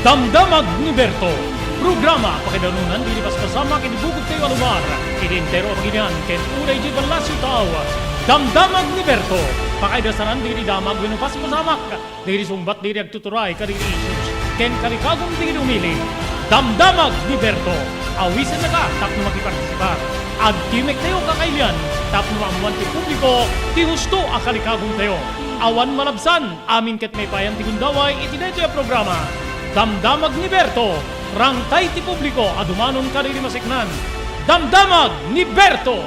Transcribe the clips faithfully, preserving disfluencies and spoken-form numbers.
Damdamag ni Berto, programa pakaidanunan dagiti paspasamak iti bukod tayo a lugar, iti entero a pagilian ken unay iti ballasiw tao. Damdamag ni Berto, pakaidasanan dagiti damag wenno paspasamak dagiti sungbat dagiti agtuturay kadagiti issues ken kalikagum dagiti umili. Damdamag ni Berto, awisennaka tapno makipartisipar. Agtimek tayo kakailian tapno maammuan ti publiko ti husto a kalikagum tayo. Awan malabsan, amin ket maipayan ti gundaway iti daytoy a programa. Damdamag ni Berto, rangtay ti publiko a dumanon kadagiti maseknan. Damdamag ni Berto!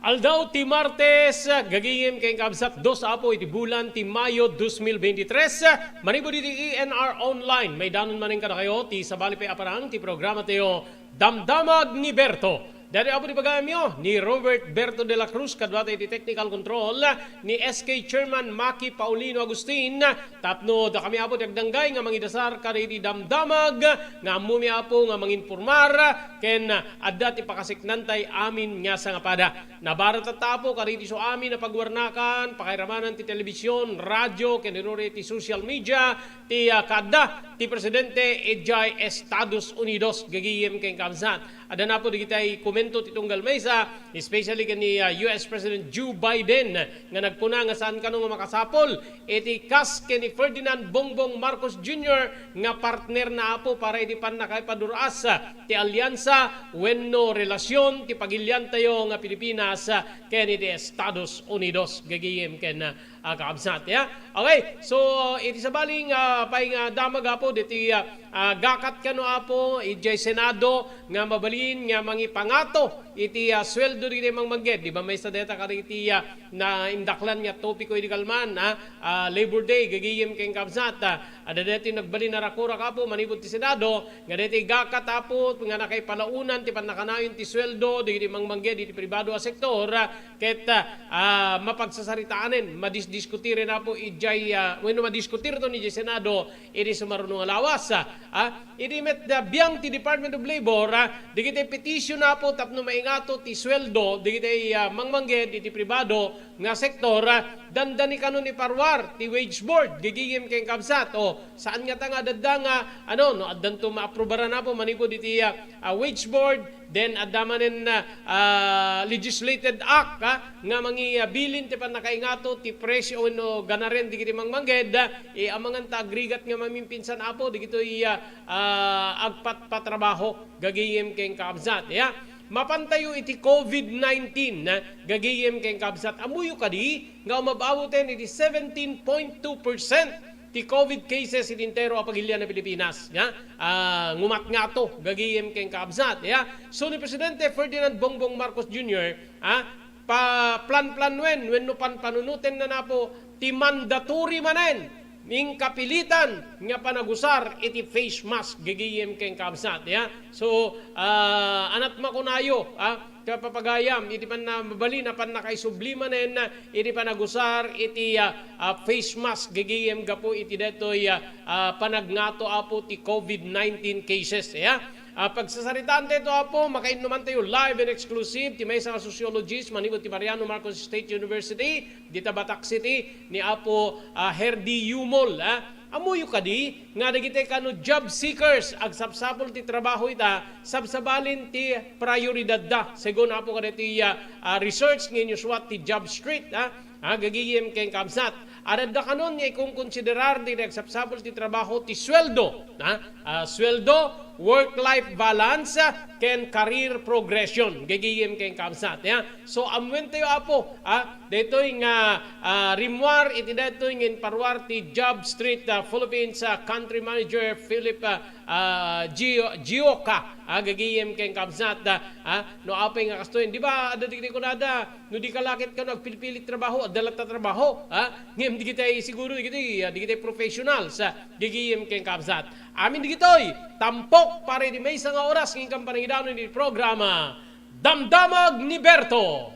Aldaw ti Martes, gagayem ken kabsat, dos apo iti bulan ti Mayo dos mil veintitrés. Manipud iti E N R Online, maidanon manen kadakayo ti sabali pay a parang ti programa tayo, Damdamag ni Berto. Daytoy apo ti pagayamyo ni Robert Berto de la Cruz, kaduata iti technical control, ni S K Chairman Maki Paulino Agustin, tapno dakami apo ti agdanggay nga mangidasar kadagiti damdamag nga ammomi apo nga manginpormar ken adda ti pakaseknantay amin nga sangapada. Nabaratatta apo kadagiti so amin a pagwarnakan, pakairamanan ti telebisyon, radyo, ken inuri ti social media, ti, ah, kaadda ti presidente idiay Estados Unidos, gagayem ken kabsat. Adda na apo dagiti komento ti tunggal maysa, especially ken ni, ah, U S President Joe Biden, nga nagkuna nga saan kano nga makasapul iti kas ken ni Ferdinand Bongbong Marcos Junior nga partnerna apo para iti pannakaipadur-as ti alyansa wenno relasyon ti pagiliantayo nga Pilipinas ken iti Estados Unidos, gagayem ken, ah, kakabsat, ya. Okay, so, iti sabali nga pay nga damag apo diti, ah, ah, gakat kano apo idiay Senado nga mabalin nga mangipangato iti, ah, sueldo dagiti mangmangged. Di ba maysa dayta kadagiti, ah, naindaklan nga topiko idi kalman, ah, ah, Labor Day, gagayem ken kabsat, ah, adda daytoy nagbalin a rakurak apo manipud ti Senado nga daytoy gakat apo nga nakaipalaonan ti pannakanayon ti sueldo dagiti mangmangged iti pribado a sektor, ah, ket, ah, ah, mapagsasaritaenen, madisdiskutiren apo idiay, ah, wenno madiskutirton idiay Senado iti sumaruno nga lawas. Ah, idi met, ah, biang ti Department of Labor, ah, dagiti petition apo tapno maingato ti sueldo dagiti, ah, mangmangged iti pribado nga sektor, ah, dandani kano ni parwar ti wage board, gagayem ken kabsat. O, saan ngata nga dadda nga, ano, no, addanto maaprubaran apo manipud iti, ah, ah, wage board, then adda manen, ah, ah, legislated act, ah, nga mangibilin ti pannakaingato ti presyo wenno ganaren dagiti mangmangged, ah, e, amangan ta agrigat nga mamimpinsan apo dagitoy, ah, ah, agpatpatrabaho, gagayem ken kabsat, ya. Mapantayo iti covid nineteen, ah, gagayem ken kabsat. Ammoyo kadi nga umab-awaten iti seventeen point two percent ti covid cases iti entero a pagilian a Pilipinas, ya. Ah, ngumatngato, gagayem ken kabsat, ya. So, ni Presidente Ferdinand Bongbong Marcos Junior, ah, pa-plan-planuen wenno panpanunotenna apo ti mandatory manen, inkapilitan nga panagusar iti face mask, gagayem ken kabsat, ya. So, ah, anat makunayo, ah, kapapagayam, iti panna-, mabalin a pannakaisubli manen, iti panagusar iti, ah, ah, face mask, gagayem gapu iti daytoy, ah, ah, panagngato apo ti covid nineteen cases, ya. Ah, pagsasaritaan tayo, Apo, makainnuman tayo live and exclusive ti maysa nga sociologist manipud ti Mariano Marcos State University, dita Batac City, ni Apo, ah, Herdy Yumol, ah. Ammoyo kadi nga dagiti kano job seekers, agsapsapul ti trabaho ita, sabsabalin ti prioridadda, segun Apo kadaytoy, ah, ah, research nga inyusuat ti Job Street, ah. Ah, gagayem ken kabsat. Adda kanon nga ikonkonsiderar ti nagsapsapul ti trabaho ti sueldo, ha? Ah, sueldo, work-life balance, ah, ken career progression. Gagayem ken kabsat, ya. So, ammuen tayo, Apo, ah, daytoy nga, ah, rimmuar iti daytoy nga inparuar ti Job Street, ah, Philippines, ah, Country Manager Philip, ah, ah, Gio-, Gioca, ah, gagayem ken kabsat, ah, ah, no apay nga kastoy. Di ba, adda dagiti kunada, no di ka la ket kano agpilpili ti trabaho, adda latta trabaho, ha? Ngem dagiti siguro dagiti, ah, dagiti professionals, ah, gagayem ken kabsat. Amin dagitoy, tampok para iti maysa nga oras nga inkan panangidanon iti programa, Damdamag ni Berto.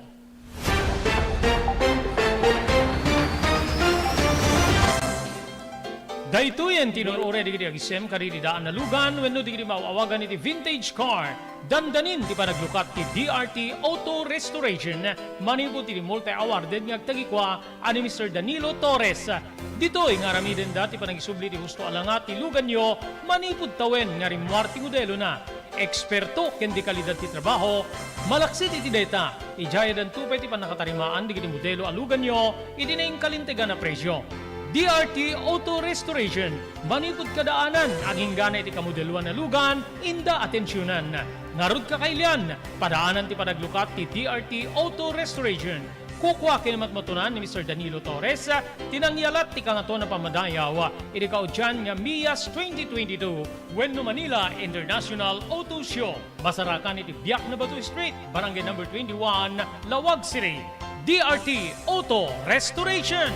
Daytoyen ti inur-uray dagiti agisem kadagiti daan a lugan wenno dagiti maaw-awagan iti vintage car. Dandanin ti panaglukat ti D R T Auto Restoration manipud iti multi-awarded nga agtagikua a ni Mister Danilo Torres. Ditoy nga aramidenda ti panagisubli ti husto a langa ti luganyo manipud tawen nga rimmuar ti modelona. Eksperto ken dekalidad ti trabaho, malaksid iti dayta, idiayadanto pay ti pannakatarimaan dagiti modelo a luganyo iti nainkalintegan a presio. D R T Auto Restoration, manipud kadaanan, aginggana iti kamodeloan a lugan, inda atensionan. Ngarud, kakailian, padaanan ti panaglukat ti D R T Auto Restoration. Kukua ken matmatunan ni Mister Danilo Torres ti nangyalat ti Kangatoan a Pammadayaw iti kaudian nga MIAS twenty twenty-two wenno Manila International Auto Show. Masarakan iti Biak na Bato Street, Barangay Number twenty-one, Laoag City. D R T Auto Restoration.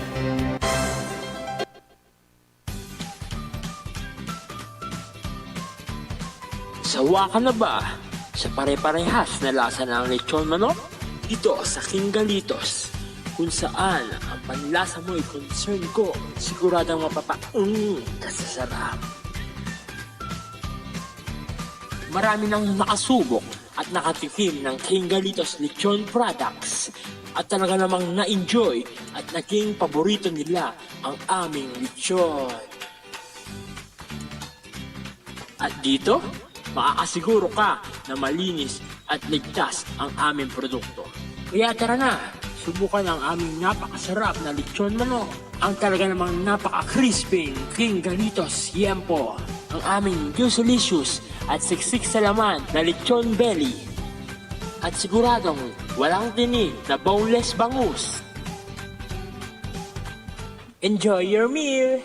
Sawa ka na ba sa pare-parehas na lasa ng lechon manok? Dito sa King Galitos, kung saan ang panlasa mo'y concern ko, siguradong mapapaung ka sa sarap. Marami nang nakasubok at nakatikim ng King Galitos Lechon Products at talaga namang na-enjoy at naging paborito nila ang aming lechon. At dito, maaasiguro ka na malinis at ligtas ang aming produkto. Kaya tara na, subukan ang aming napakasarap na lechon manok, ang talaga namang napaka-crispy King Galitos Yempo, ang aming juicylicious at siksik sa laman na lechon belly, at siguradong walang tinik na boneless bangus. Enjoy your meal!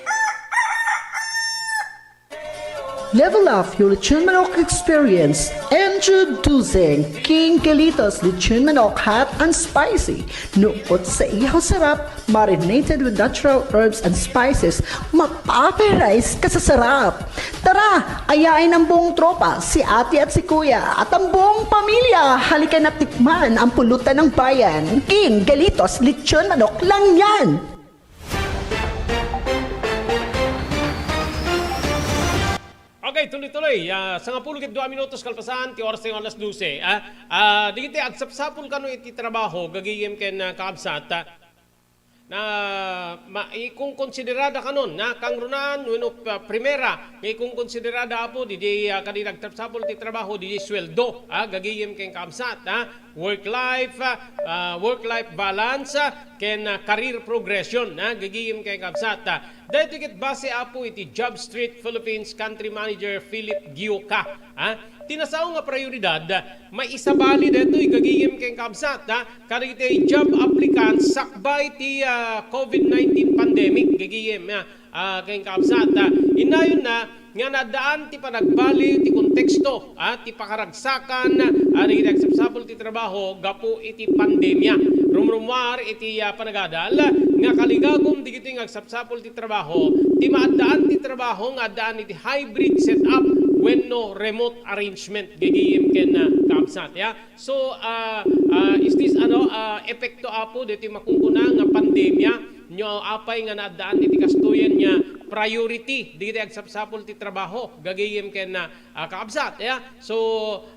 Level up your lechon manok experience. Introducing King Galitos Lechon Manok Hot and Spicy. Nukot sa ihaw sarap, marinated with natural herbs and spices, mapaparize ka sa sarap. Tara, ayain ang buong tropa, si ate at si kuya, at ang buong pamilya. Halika na tikman ang pulutan ng bayan. King Galitos Lechon Manok lang yan! Okay, tuloy-tuloy. Ah, sangapulo ket dua minutos kalpasan ti oras tayo alas dose. Ah, ah, dagiti agsapsapul kano iti trabaho, gagayem ken, ah, kakabsat, ah, na ma-, ikonkonsiderada kanon, na kangrunaan wenno, ah, primera nga ikonkonsiderada, Apo, didi, ah, kadi agsapsapul ti trabaho, didi sueldo, ah, gagayem ken kakabsat, ah. Work-life, ah, ah, work-life balance, ah, ken, ah, career progression, ah, gagayem ken kakabsat, ah. Daytoy ket base, Apo, iti Job Street Philippines Country Manager Philip Gioka, ah. Ti nasao nga prayoridad, ah, maisabali daytoy gagayem ken kakabsat, ah, kadagiti job applicants sakbay ti, ah, COVID nineteen pandemic, gagayem, ah, ah, ken kakabsat, ah, innayonna nga naaddaan ti panagbaliw ti konteksto, ah, ti pakaragsakan, ah, dagiti agsapsapul ti trabaho gapu iti pandemia. Rumrumuar iti, ah, panagadal nga kaligagum dagiti nga agsapsapul ti trabaho ti maaddaan ti trabaho nga addaan iti hybrid setup wenno remote arrangement, gagayem ken, ah, kakabsat, ya. So, ah, ah, is this, ano, ah, epekto, Apo, ditoy makunkuna nga pandemia, no apay nga naaddaan iti kastoyen nga priority dagiti agsapsapul ti trabaho, gagayem ken, ah, ah, kakabsat, ya? So,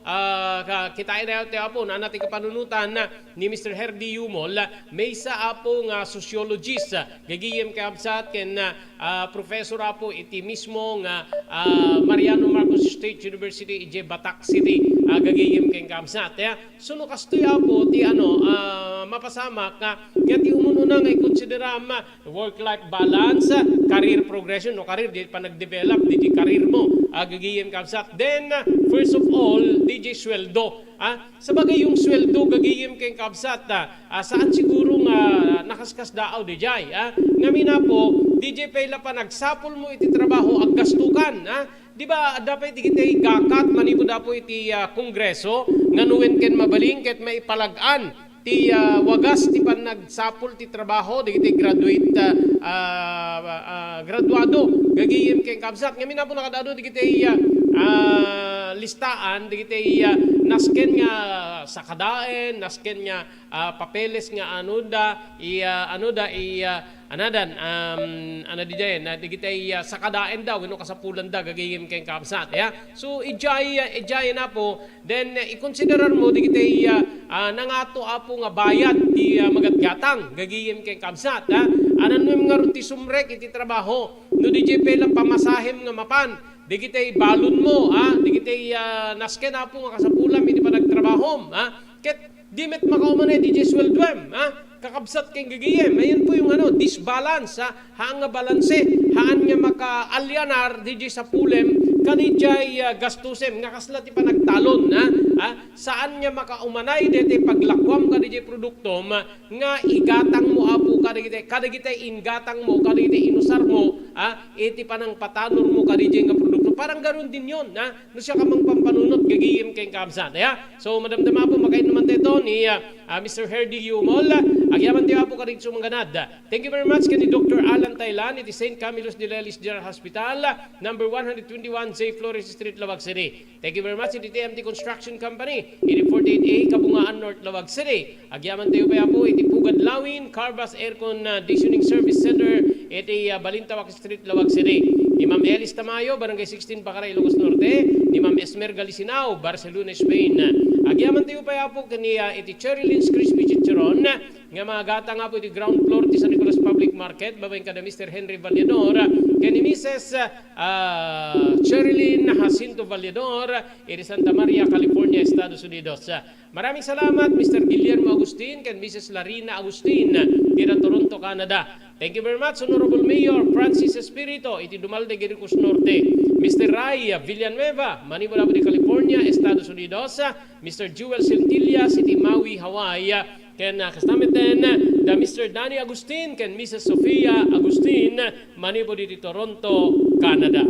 ah, ka-, kitaen tayo, Apo, nana ti kapanunotan, ah, ni Mister Herdy Yumol, ah, maysa, Apo, nga sociologist, ah, gagayem kakabsat ken, ah, ah, professor, Apo, iti mismo nga, ah, Mariano Marcos State University idiay Batac City, ah, gagayem ken kakabsat, ya? So, no kastoy, Apo, ti ano, ah, mapasamak nga, nga ti umununa nga ikonsideram, ah, work-life balance, ah, career progression, no, career, di panagdevelop, di, di career mo, ah, gagayem kakabsat. Then, ah, first of all, didiay sueldo, ah, sabagay yung sueldo, gagayem ken kakabsat, ah, ah, saan siguro nga nakaskasdaaw didiay, ah, ngamin, Apo, didiay pay la panagsapul mo iti trabaho, aggastukan, ah, Di ba, adda pay dagiti gakat manipud, Apo, iti, ah, Kongreso, nga no wen ken mabalin ket maipalag-an ti, ah, wagas ti pannagsapul ti trabaho dagiti graduate, ah, ah, ah, graduado, gagayem ken kakabsat. Ngamin, Apo, nakaad-adu dagiti, ah, ah, listaan dagiti, ah, nasken nga sakadaen, nasken nga, ah, papeles nga ano da, i, ah, ano da, i, ah, anadan, um, ano di dayen, ah, digitay, ah, sakadaen da, wenno kasapulan da, gagayem ken kabsat, ya. So, ijay, ah, ijay na po, then, eh, ikonsiderar mo, digitay, ah, ah, nangato, Apo, nga bayad ti, ah, magatgatang, gagayem ken kabsat, ha. Anan mo nga ti sumrek iti trabaho, no, dijay pay la pamasahem nga mapan, digitay balon mo, ha, digitay, ah, nasken, Apo, nga kasapulam iti panagtrabahom, ha. Ket di met makaumanay dijay sueldoem, ha, kakabsat ken gagayem. Ayan po yung ano, disbalance, ha, haan nga balanse, haan nga makaalianar dijay sapulem, kani dijay, ah, gastusem, nga kasla ti panagtalon, ha, ha, saan nga makaumanay deti paglakuam kani dijay produktom, nga igatang mo, Apo, kadagiti, kadagiti ingatang mo, kadagiti inusar mo, ha, iti panangpatanor mo kadijay nga produkto. Parang ganun din yun, ha? No siya ka mang pampanunot, gagayem ken kabsat, ha? So, madamdama po, makain naman tayo ni, ah, ah, Mister Herdy Yumol. Agyaman tayo po kadagiti sumangganad. Thank you very much kani Doctor Alan Thailand, iti Saint Camillus de Lelis General Hospital, number one hundred twenty-one J Flores Street, Laoag City. Thank you very much iti T M T Construction Company, iti forty-eight A, Kabungaan North, Laoag City. Agyaman tayo pay, Apo, iti Pugad Lawin, Carvas Air Conditioning Service Center, iti, ah, Balintawak Street, Laoag City. Ni Ma'am Elis Tamayo, Barangay sixteen, Pacaray, Ilocos Norte. Ni Ma'am Esmer Galisinao, Barcelona, Spain. Agyaman tayo pay, Apo, kani, ah, iti Cherry Lynn's Crispy Chicharon, nga magatang, Apo, iti ground floor ti San Nicolas Public Market, babaen kada Mister Henry Vallador, ken ni Missus, ah, Cherilyn Jacinto Vallador, iti Santa Maria, California, Estados Unidos. Maraming salamat, Mister Guillermo Agustin ken Missus Larina Agustin, iti Toronto, Canada. Thank you very much, Honorable Mayor Francis Espirito, iti Dumalde, Ilocos Norte. Mister Ray Villanueva, manipud Apo ti California, Estados Unidos. Mister Jewel Centillas, iti Maui, Hawaii. Ken, ah, kasta met da Mister Danny Agustin ken Missus Sofia Agustin, manipud iti Toronto, Canada.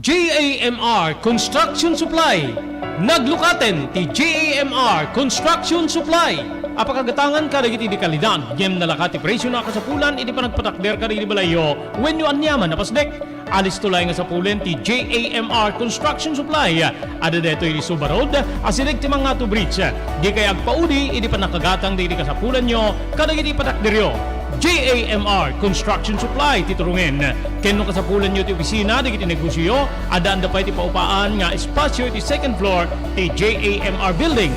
J A M R Construction Supply. Naglukaten ti J A M R Construction Supply a pakagatangan kadagiti dekalidad ngem nalaka ti presio a kasapulan iti panagpatakder kadagiti balayyo wenno aniaman a pasdek. Alisto laeng nga sapulen ti J A M R Construction Supply. Adda daytoy iti Suba Road, asideg ti Mangato Bridge. Dikay agpaudi idi pannakagatang dagiti kasapulanyo kadagiti patakderyo. J A M R Construction Supply ti turongen. Ken no kasapulanyo ti opisina dagiti negosioyo, addaan da pay ti paupaan nga espasio iti second floor ti J A M R Building.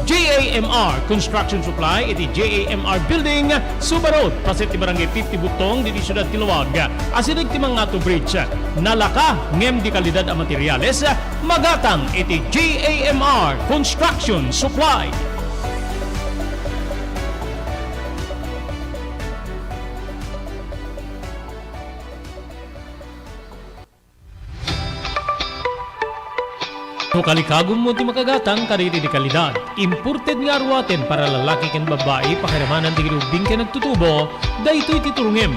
J A M R Construction Supply iti J A M R Building, Suba Road, paset ti Barangay fifty Butong, diti siudad ti Laoag. Asideg ti Mangato Bridge, nalaka ngem dekalidad a materiales, magatang iti J A M R Construction Supply. No kalikagummo ti makagatang kadagiti dekalidad, imported nga aruaten para lalaki ken babbai, pakiramanan dagiti ubbing ken agtutubo, daytoy ti turongem.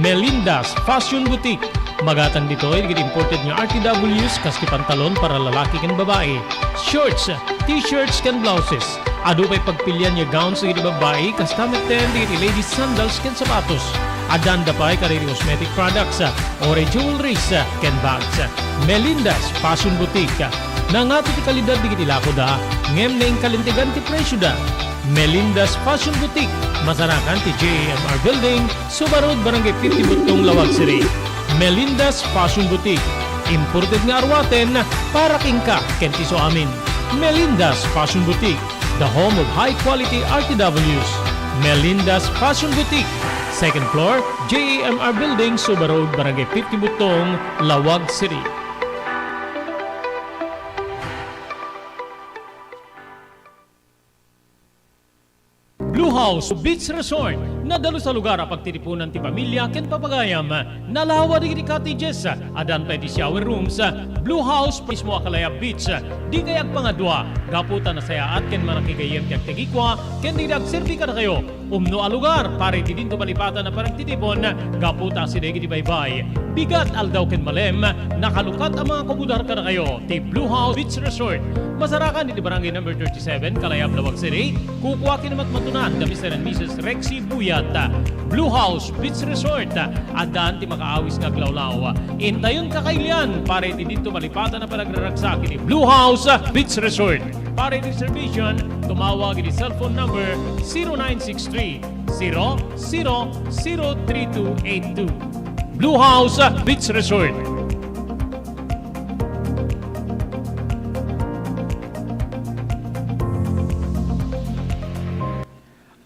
Melinda's Fashion Boutique. Magatang ditoy dagiti imported nga R T Ws, kas ti pantalon para lalaki ken babbai, shorts, t-shirts ken blouses. Adu pay pagpilian nga gowns dagiti babbai, kasta met dagiti ladies sandals ken sapatos. Addaan da pay kadagiti cosmetic products, uray jewelries, ken bags. Melinda's Fashion Boutique. Nangato ti kalidad dagiti lakoda, ngem naingkalintegan ti presioda. Melinda's Fashion Boutique, masarakan ti J A M R Building, Suba Road, Barangay fifty Butong, Laoag City. Melinda's Fashion Boutique. Imported nga aruaten para kenka ken ti suamin. Melinda's Fashion Boutique, the home of high quality R T Ws. Melinda's Fashion Boutique, second floor, J A M R Building, Suba Road, Barangay fifty Butong, Laoag City. Blue House Beach Resort, nadalus a lugar a pagtitipunan ti pamilya ken papagayam. Nalawa dagiti cottages, addaan pay ti shower rooms. Blue House mismo a Kalayab Beach. Dikay agpangadua, gapu ta nasayaat ken manakigayyem ti agtagikua ken dagiti agserbi kadakayo. Umno a lugar para iti dinto malipatan a panagtitipon, gapu ta asideg iti baybay, bigat, aldaw ken malem, nakalukat a mangakubudar kadakayo ti Blue House Beach Resort. Masarakan iti Barangay Number thirty-seven, Kalayab, Laoag City. Kukua ken matmatunan da Mister and Missus Rexy Buyat. Blue House Beach Resort, addaan ti makaawis nga aglawlaw. Intayon ka kailian para iti didto malipatan a panagraragsak iti Blue House Beach Resort. Para iti reservation, tumawag iti cellphone number zero nine six three, zero zero zero three two eight two. Blue House Beach Resort.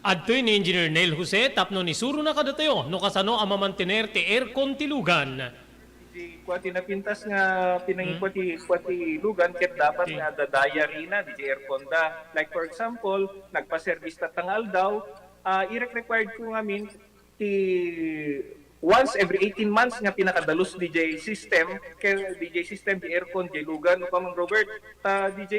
Adtoy ni Engineer Neil Jose tapno isurona kadatayo no kasano a mamantener ti aircon ti lugan. Di kua ti napintas nga pinangikua ti, kua ti lugan ket dapat nga adda diary na di aircon da. Like for example, nagpa-service ta nga aldaw, ah, irek-required ko ngamin ti once every eighteen months nga pinakadalus D J system, kay D J system di aircon di lugan no ka, Mang Robert. Ta D J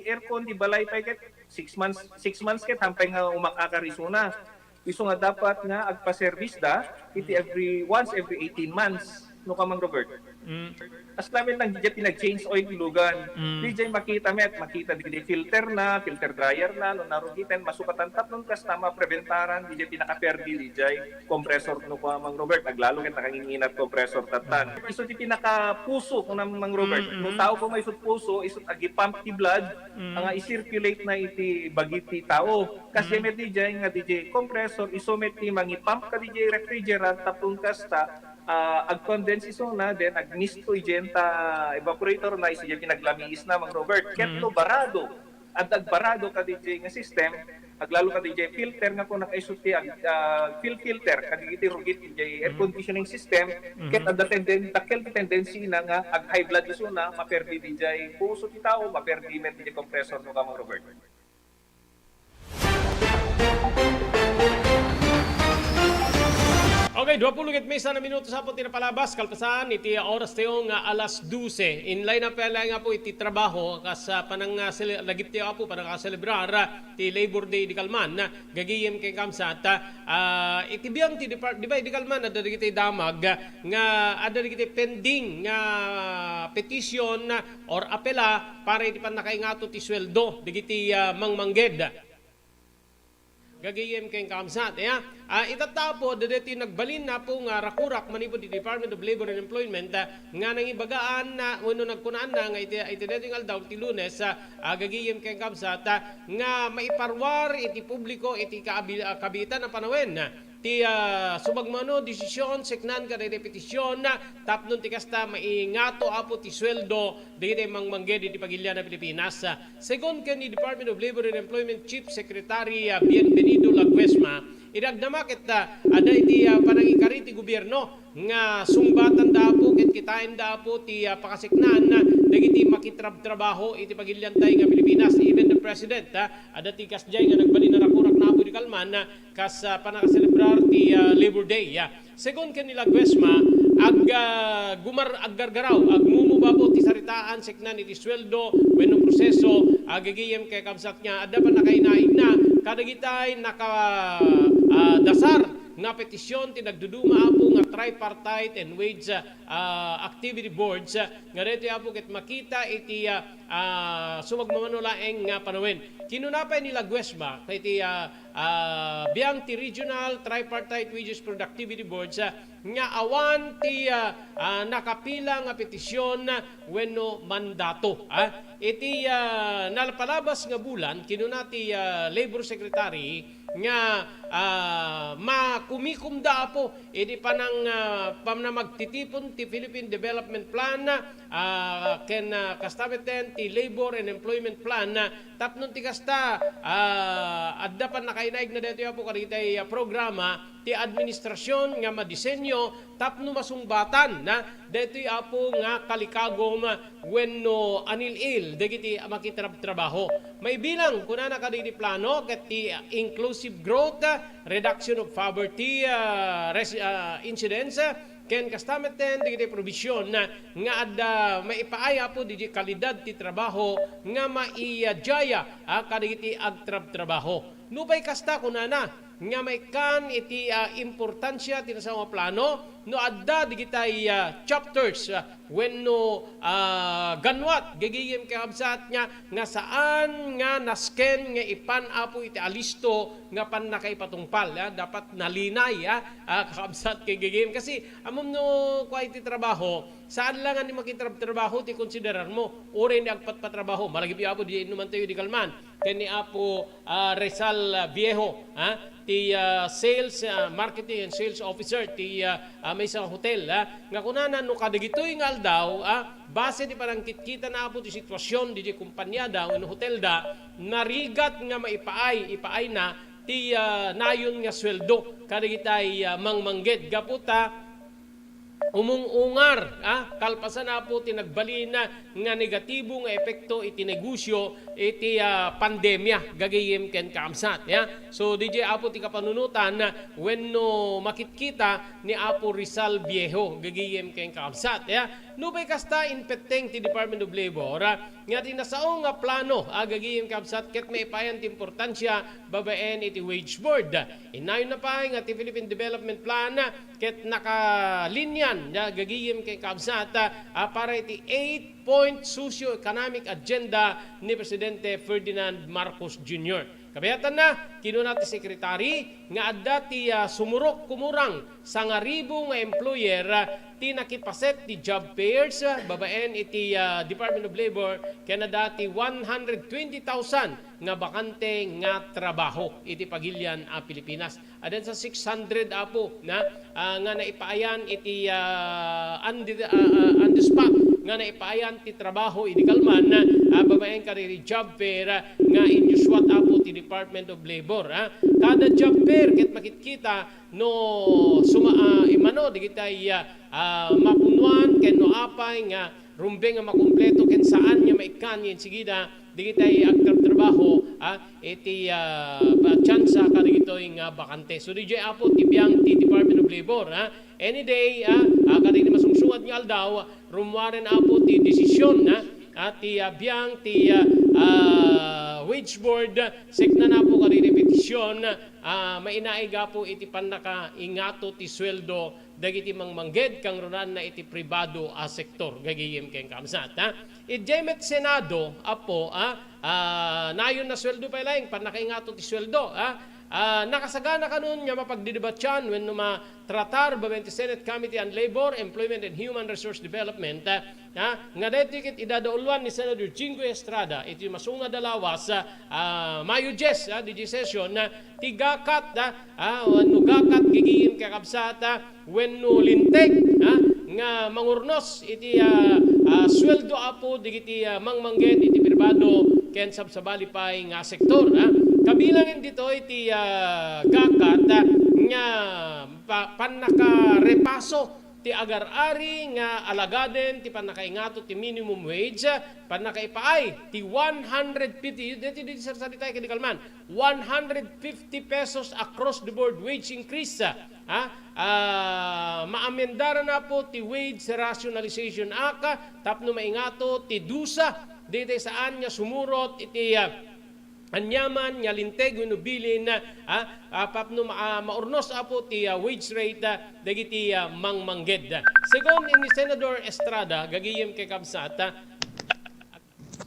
aircon di balay pay ket six months, six months ket hampay nga umakakar isuna. Isu nga dapat nga agpa-service da iti every, once every eighteen months no ka, Mang Robert. Mm. As lamin lang, di jay pinag-change oil ti lugan. Mm. Di jay makita met, makita di filter na, filter dryer na, no narugiten, masukatan tapnon kasta mapreventaran, di jay pinakaperdi, di jay compressor no ka, Mang Robert, aglalo ket nakanginginat compressor tattan. Mm. Isu ti pinakapuso, kuna Mang Robert. Mm, no mm. Tao ko may isut puso, isut agipump ti blood, mm, nga i-circulate na iti bagi ti tao. Kasi mm. Met di jay nga di jay compressor, isu met ti mangipump ka di jay refrigerant, tapno kasta, ah, ag-condense isuna, then ag-mist to idiay ta evaporator na, isu diay pinaglamiis na, Mang Robert. Ket mm. No barado, adda agbarado ka di jay nga system, aglalo ka di jay filter nga kung nakaisu ti ag-, ah, fil-, filter, kadagiti rugit di jay air mm. Conditioning system, mm-hmm. Ket adda tenden-, dakkel ti tendency na nga ag-high blood isuna, maperdi di jay puso ti tao, maperdi met di jay compressor no ka, Mang Robert. Okay, duapulo ket maysa na minutos apo ti napalabas, kalpasan iti oras tayo nga alas dose. In line up pay laeng apo iti trabaho, kas, ah, panang, ah, sele-, lagip tayo apo, panang, ah, selebrar, ah, ti Labor Day idi kalman, ah, gagayem ken kamsat, ah, iti biang ti depart-, di ba, idi kalman, adda dagiti damag, ah, nga adda dagiti pending nga petition, ah, or apela para iti pannakaingato ti sueldo dagiti, ah, mangmangged. Gagayem ken kamsat, ya. Ah, itatta apo, adda daytoy nagbalin apo nga rakurak manipud ti Department of Labor and Employment, ah, nga nangibagaan na, wenno nagkunaanna nga iti, iti daytoy nga aldaw ti Lunes, ah, ah, gagayem ken kamsat, ah, nga maiparuar iti publiko iti kaabi-, ah, kabiitan a panawen. Ti, ah, sumagmamano desisyon, seknan kadagiti petision, ah, tapno ti kasta maingato apo ti sueldo dagiti mangmangged iti pagilian a Pilipinas. Segun ken ni Department of Labor and Employment Chief Secretary, ah, Bienvenido Laguesma, idi agdama ket, ah, adda iti, ah, panangikari ti gobierno nga sungbatanda apo ket kitaenda apo ti, ah, pakaseknan dagiti makitrabtrabaho iti pagiliantay nga Pilipinas. Even the President, ah, adda ti kasdiay nga nagbalin a rakurak na apo idi kalman, ah, kas, ah, panakaselebrar ti, ah, Labor Day, ah. Segun ken ni Laguesma, ag-, ah, gumar-, aggargaraw, agmumuba apo ti saritaan seknan iti sueldo wenno proseso, ah, gagayem ken kamsat nga adda pannakainaigna kadagitay naka-, ah, dasar nga petision ti nagduduma apo nga tripartite and wage, ah, activity boards, ah, nga daytoy apo ket makita iti, ah, ah, sumagmamano laeng nga panawen. Kinuna pay ni Laguesma iti, ah, ah, biang ti Regional Tripartite Wages Productivity Boards, ah, nga awan ti, ah, ah, nakapila nga petision, ah, wenno mandato, ah. Iti, ah, napalabas nga bulan, kinuna ti, ah, Labor Secretary nga, ah, makumikomda apo iti panang, ah, pannamagtitipon ti Philippine Development Plan, ah, ken, ah, kasta met ti Labor and Employment Plan, ah, tapno ti kasta, ah, adda pannakainaigna daytoy apo kadagiti, ah, programa ti administrasyon nga madisenyo tapno masungbatan, ah, daytoy apo nga kalikagom wenno anil-il dagiti makitrabtrabaho. Maibilang, kunana kadagiti plano, ket ti inclusive growth, ah, reduction of poverty, ah, res-, ah, incidence, ah, ken kasta met dagiti provision, ah, nga adda maipaay apo dagiti kalidad ti trabaho nga maidiaya, ah, kadagiti agtrabtrabaho. Nupay kasta, kunana, nga maikkan iti, ah, importansia ti nasao nga plano, no adda digitay, ah, chapters, ah, wenno, ah, ganwat, gagayem kakabsat, nga, nga saan nga nasken nga ipan, Apo, iti alisto nga pannakaipatungpal, ah, dapat nalinay, ah, ah, kakabsat, gagayem. Kasi, ammom no kua iti trabaho, saan lang nga ni makitrab-trabaho ti konsiderar mo. Uray ni agpatpatrabaho, malagipyo, Apo, di innuman tayo di kalman. Ken ni Apo, ah, Rizal, ah, Viejo, ah, ti, ah, sales, ah, marketing and sales officer ti, ah, ah, maysa nga hotel, ah, nga kunana no kadagitoy nga aldaw, ah, base ti panangkitkita na, Apo, ti sitwasyon didiay kumpaniada wenno hotelda, narigat nga maipaay, ipaayna ti, ah, nayon nga sueldo kadagitay, ah, mangmangged gapu ta umung-ungar, ah, kalpasan, Apo, ti nagbalin nga negatibo nga epekto iti negosyo iti, ah, pandemia, gagayem ken kakabsat, ya. So, didiay, Apo, ti kapanunotan, ah, wenno makitkita ni Apo Rizal Viejo, gagayem ken kakabsat, ya. Nupay kasta, impetteng ti Department of Labor, ah, nga ti nasao nga plano, ah, gagayem kakabsat, ket maipayan ti importansia babaen iti wage board. Innayon na pay nga ti Philippine Development Plan, ah, ket nakalinian, ah, gagayem ken kakabsat, ah, para iti eight-point socio-economic agenda ni Presidente Ferdinand Marcos Junior. Kabayatanna, kinuna ti Secretary nga adda ti, ah, sumurok kumurang sangaribu nga employer, ah, ti nakipaset ti job fairs, ah, babaen iti, ah, Department of Labor ken adda ti one hundred twenty thousand nga bakante nga trabaho iti pagilian a Pilipinas. Adda sa six hundred, Apo, na, ah, nga naipaayan iti, ah, on the, ah, ah, on the spot nga naipaayan ti trabaho idi kalman, ah, babaen kadagiti job fair, ah, nga inyuswat, Apo, ti Department of Labor, ah. Kada job fair ket makitkita no suma-, ah, imano digitay, ah, ah, mapunuan ken no apay nga rumbeng nga makumpleto ken saan nga maikkan nga insigida digitay agtrabtrabaho, ah, iti, ah, ba-, tsansa kadagitoy nga bakante. So, didiay, Apo, ti biang ti Department of Labor, ah, any day, ah, ah, kadagiti masungsungad nga aldaw, rummuaren, Apo, ti desisyon, ah, ah, ti, ah, biang ti, ah, ah, wage board, ah, siknan, Apo, kadagiti petisyon, ah, mainaig, Apo, iti pannakaingato ti sueldo dagiti mangmangged kangrunaanna iti pribado a sektor, gagayem ken kakabsat, ha? Idiay met Senado, Apo, ah, ah, nayon a sueldo pay laeng, pannakaingato ti sueldo, ah, ah, nakasagana kanon nga mapagdidebatian wenno matratar babaen ti Senate Committee on Labor, Employment and Human Resource Development, ah, ah, nga daytoy ket idadauluan ni Senador Jinggoy Estrada iti masungad a lawas, ah, ah, Mayo dies, ah, didiay session, ah, ti gakat, ah, ah, wenno gakat gagayem kakabsat, ah, wenno linteg, ah, nga mangurnos iti, ah, ah, sueldo, Apo, digiti, ah, mangmangged iti pribado ken sabsabali pay nga sektor, ah. Kabilangen ditoy ti, ah, gakat, ah, nga pa-, pannakarepaso ti agar-ari nga alagaden ti pannakaingato ti minimum wage, ah, pannakaipaay ti one hundred fifty, deti, deti, sarsaritaek kadi kalman, one hundred fifty pesos across the board wage increase, ah, ah, maamendaran, Apo, ti Wage Rationalization Act, ah, tapno maingato ti dusa daytoy saan nga sumurot iti, ah, aniaman nga linteg wenno bilin, ah, ah, tapno ma-, ah, maurnos, Apo, ti, ah, wage rate, ah, dagiti, ah, mangmangged. Segun ni Senador Estrada, gagayem kakabsat, ah,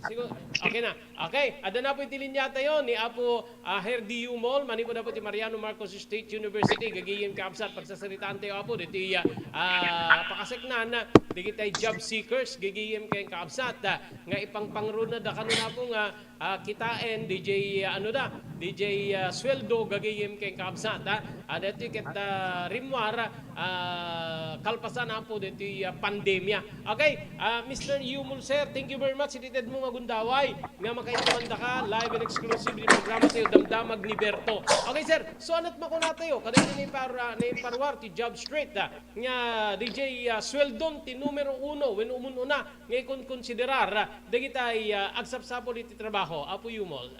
Sigo-, okay na. Okay, adda na po iti linya tayo ni Apo, ah, Herdy Yumol, manipud Apo ti Mariano Marcos State University. Gagayem kakabsat, pagsasaritaan tayo, Apo, ditoy, ah, ah, pakaseknan, ah, digitay job seekers, gagayem ken kakabsat, ah, nga ipangpangruna da kanuna, Apo, nga, ah, kitaen, didiay, ah, ano da, didiay, ah, sueldo, gagayem ken kakabsat, ah. Ah, daytoy ket, ah, rimmuar, ah, kalpasan, Apo, daytoy, ah, pandemia. Okay, ah, Mister Yumol, sir, thank you very much. Iti tedmo nga gundaway nga makaintumanda ka, live and exclusive iti programa tayo, Damdamag ni Berto. Okay, sir, so anat makuna tayo, kadagiti naipar-, ah, naiparuar ti Job Street, ah, nga didiay, ah, sueldon ti numero uno, wenno umun-una, nga ikonkonsiderar, ah, dagitay, ah, agsapsapul iti trabaho, Apo Yumol.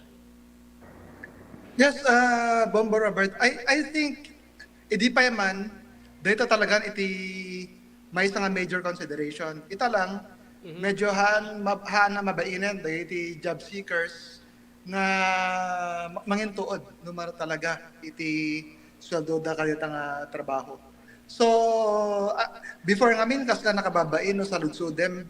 Yes, ah, Bombo Robert, I, I think, idi pay man, dayta talagan iti maysa nga major consideration. Ita lang, Mhm. medyo haan, mab-, haan a mabainen dagiti job seekers nga ma-, mangintuod no mano talaga iti sueldoda kadayta nga trabaho. So, ah, before ngamin, kasla nakababain no saludsodem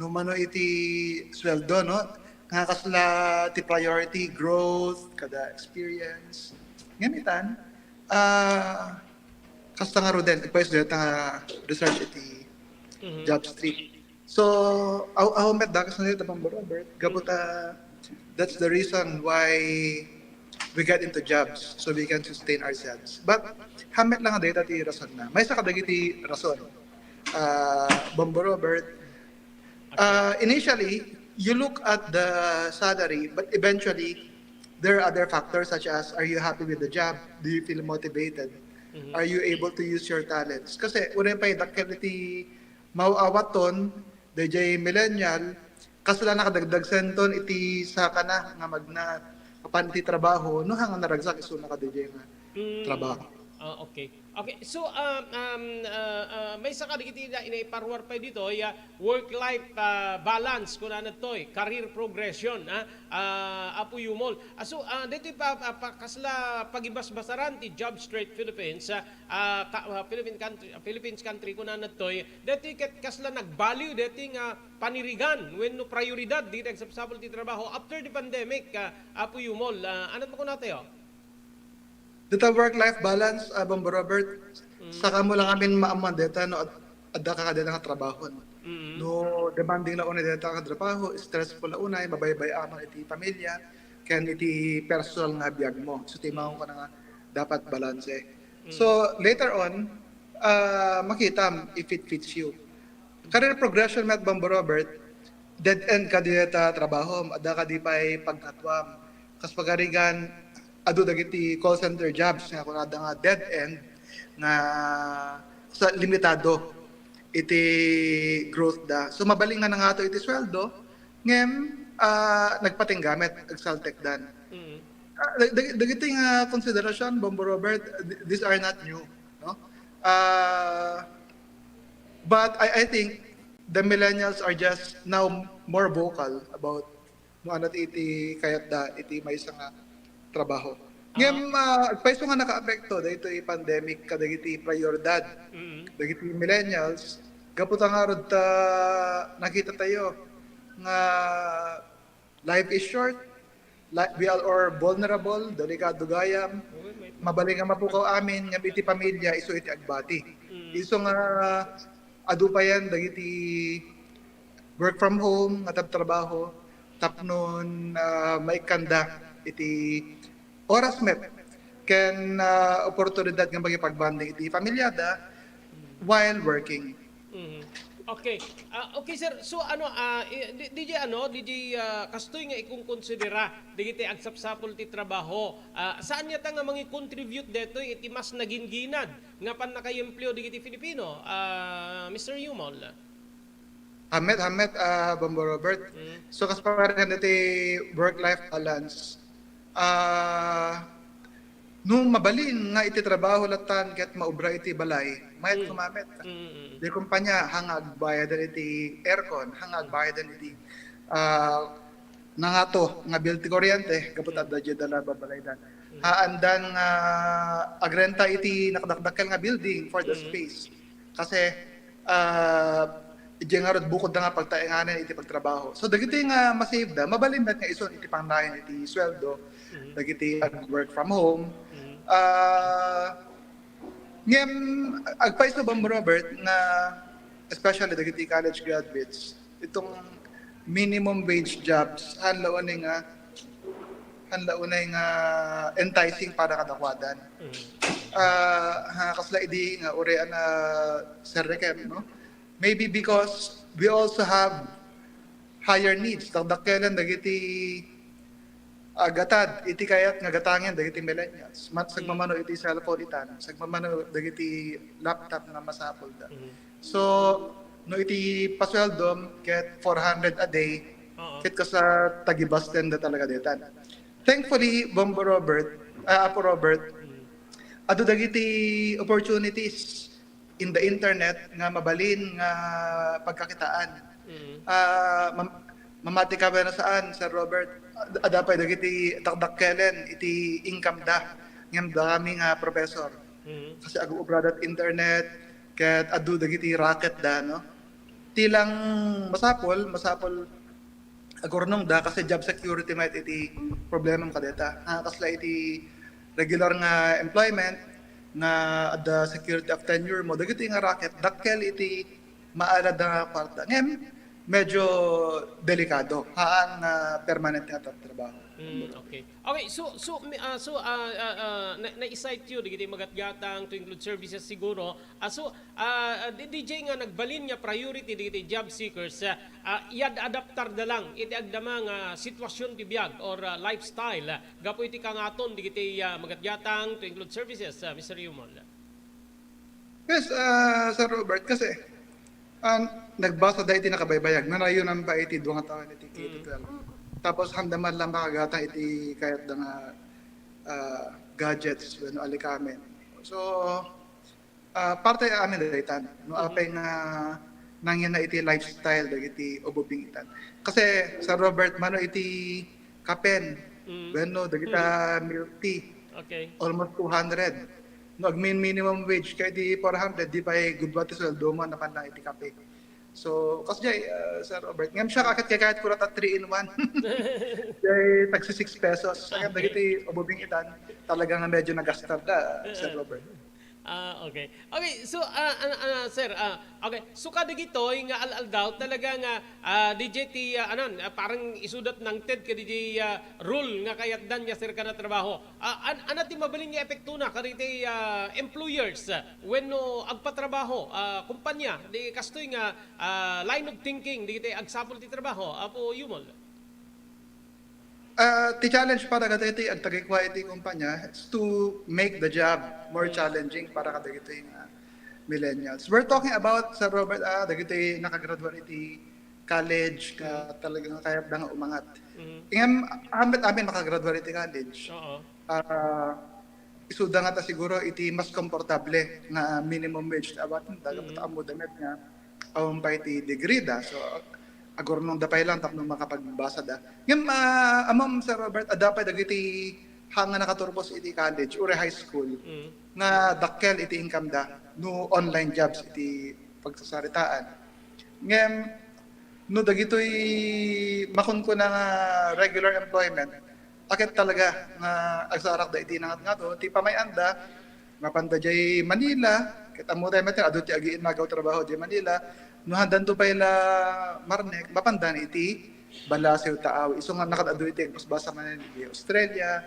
no mano iti sueldo, no? Nga kasla ti priority, growth, kada experience. Ngem itan, ah, kasta nga ruden, agpayso dayta nga research iti Jobstreet. So, aw, aw met dakas na dita, Bombo Robert. Gapu ta, that's the reason why we got into jobs, so we can sustain ourselves. But, hammet lang dayta ti rason na. Maysa kadagiti rason. Ah, Bombo Robert, ah, initially, you look at the salary, but eventually, there are other factors such as, are you happy with the job? Do you feel motivated? Are you able to use your talents? Kasi, uray pay dakkel iti maaw-awaton, dayjay millennial, kasla nakadagdagsenton iti sakana nga magna apan iti trabaho, no, haan nga naragsak isuna kadayjay nga trabaho. Ah, okay. Okay. So, um, um, ah, ah, maysa kadagiti ina-, inaiparuar pay ditoy, ah, work-life, ah, balance, kunana ditoy, career progression, ah, ah, Apo Yumol. Ah, so, ah, ditoy pa, pa, pa, kasla pagibasbasaran ti Jobstreet Philippines, ah, ah, ka-, ah, Philippine country, Philippines country, kunana ditoy, ditoy ket kasla nagbaliw, ditoy nga panirigan wenno prayoridad dagiti agsapsapul ti trabaho after the pandemic, ah, Apo Yumol. Ah, ania ti makunatayo? Dita work-life balance, ah, Bombo Robert, saka mo lang amin maammuan deta no ad-, adda ka kadeta nga trabaho. No, demanding la unay deta nga trabaho, stressful la unay, mabaybay-anan iti pamilya, ken iti personal nga biag mo. So, timangon ko na nga dapat balanse. So, later on, ah, makitam if it fits you. Career progression met, Bombo Robert, dead end kadi deta trabahom, adda kadi pay pagkatuam. Kas pagarigan, adu dagiti call center jobs nga kunada nga dead end nga sa limitado iti growth da. So, mabalin nga nangato iti sweldo, ngem, ah, nagpatingga met, agsaltekdan. Ah, dag-, dag-, dagiti nga konsiderasyon, Bombo Robert, th-, these are not new, no? Ah, but I, I think the millennials are just now more vocal about no ania ti iti kayatda iti maysa nga trabaho. Ngem, ah, agpayso nga nakaapekto daytoy pandemic kadagiti prioridad dagiti millennials, gapu ta ngarud ta nakita tayo nga life is short, li-, we are all vulnerable, delikado gayam, mabalin nga mapukaw amin, ngem iti pamilya, isu iti agbati. Isu nga adu payen dagiti work from home nga tabtrabaho tapno, ah, maikkanda iti oras met ken, ah, oportunidad nga makipag-bonding iti pamilyada while working. Mhm. Okay. Ah, okay, sir. So, ano, ah, i-, di, di, ano, di, di, ah, kastoy nga ikonkonsidera dagiti agsapsapul ti trabaho. Ah, saan yata nga mangi-contribute detoy iti mas nagingginad nga pannakaiempleo dagiti Filipino, ah, Mister Yumol? Hammet, hammet, ah, Bombo Robert. So, kas pagarigan iti work-life balance, ah, no mabalin nga iti trabaho latan ket maubra iti balay, mayat kumamet. Di kumpanya, haan nga agbayadan iti aircon, haan nga agbayadan iti, ah, nangato nga bill ti kuryente, gapu ta adda diay dala babalaydan. Haandan nga agrenta iti nakadakdakkel nga building for the space. Kasi, ah, idiay ngarud bukod da nga pagtaenganan iti pagtrabaho. So, dagiti nga ma-save da, mabalin met nga isun iti pangnayon iti sweldo, dagiti ag-work from home. Ah, ngem, agpayso, Bombo Robert, nga especially dagiti college graduates, itong minimum wage jobs, haan la unay nga, haan la unay nga enticing para kadakuadan. Ah, ha, kasla idi nga uray a na, Sir Rekem, no? Maybe because we also have higher needs. Dakdakkelen dagiti, ah, gatad iti kayat nga gatangen dagiti millennials. Mat-, sagmamano iti cellphone itan, sagmamano dagiti laptop nga masapulda. So, no iti pasueldom ket four hundred a day, ket kasta tagibastenda talaga detan. Thankfully, Bombo Robert, ah, Apo Robert, adu dagiti opportunities in the internet nga mabalin nga pagkakitaan. Ah, mam-, mamati ka wenno saan, Sir Robert? Ad-, adda pay dagiti dakdakkelen iti income da ngem dakami nga professor. Mhm. Kasi ag-uubra da internet, ket adu dagiti racket da, no? Ti lang masapul, masapul agurnongda kasi job security met iti problema kadeta. Ah, kasla iti regular nga employment nga adda security of tenure mo, dagiti nga racket, dakkel iti maalad nga kwarta. Ngem, medyo delikado. Haan nga permanente nga tra-, trabaho. Mm, okay. Okay, so, so, mi-, ah, so, ah, ah, ah, na, na-excite you, dagiti magatgatang, to include services siguro. Ah, so, ah, ah, di, D J nga nagbalin nga priority dagiti job seekers, ah, ah, iyad-adaptar da lang iti agdama nga sitwasyon ti biag or, ah, lifestyle, ah, gapu iti kangaton dagiti, ah, magatgatang, to include services, ah, Mister Yumol. Yes, ah, Sir Robert, kasi, ah, nagbasa da iti nakabaybayag, narayonan pa iti dua nga tawen iti K to twelve. Mm. Tapos, handa man lang makagatang iti kayatda nga, ah, gadgets, wenno alikamen. So, ah, parte amin daytan, no, mm-hmm, apay nga nangyana iti lifestyle dagiti ubing itan. Kasi, Sir Robert, mano iti kapen, mm, wenno dagita, mm, milk tea, okay, almost two hundred. No, agmin-, minimum wage, kay di four hundred, di pay gudua ti sweldo mo, napan lang iti kape. So, kasjay, ah, Sir Robert. Ngem siya, kaket kay kayat ko rata three in one. Kay tagsi six pesos. Kaya, okay, dagiti ubing itan, talaga nga medyo nagastar da, Sir, eh, Robert. Ah, okay. Okay, so, ah, ah, ah, sir, ah, okay. So, kadagitoy nga al-aldaw, talaga nga, ah, D J ti, ah, anan, ah, parang isudat nangted kadagiti, ah, rule nga kayatdan nga serka na trabaho. Ah, an-, ana ti mabalin nga epektona kadagiti, ah, employers, ah, wenno agpatrabaho, ah, kumpanya, di kastoy nga, ah, line of thinking, dagiti agsapul ti trabaho, Apo Yumol? Ah, ti challenge para kadagiti agtagikua iti kumpanya is to make the job more, mm, challenging para kadagiti nga millennials. We're talking about, Sir Robert, ah, dagiti nakagraduate iti college nga, mm, talagang kayatda nga umangat. Mm. Ngem, amin, amin makagraduate iti college. Oo. Ah, isuda ngata siguro iti mas komportable nga minimum wage. Awaten da, mm, ammoda met nga awan pay ti degree da. So, agurnongda pay lang tapno makapagbasa da. Ngem, ah, ammom, Sir Robert, adda pay dagiti haan nga nakaturpos iti college or high school, mm, nga dakkel iti income da no online jobs iti pagsasaritaan. Ngem, no dagitoy makunkuna nga regular employment, aket talaga nga agsarakda iti nangatngato, ti pamay-anda, mapanda jay Manila, ket ammo tayo met, adu ti agiinnagaw trabaho jay Manila, no handanto pay la marnek, mapanda iti Balacio, Tawi. Isu nga nakad-adu iti agbasbasa manen iti Australia,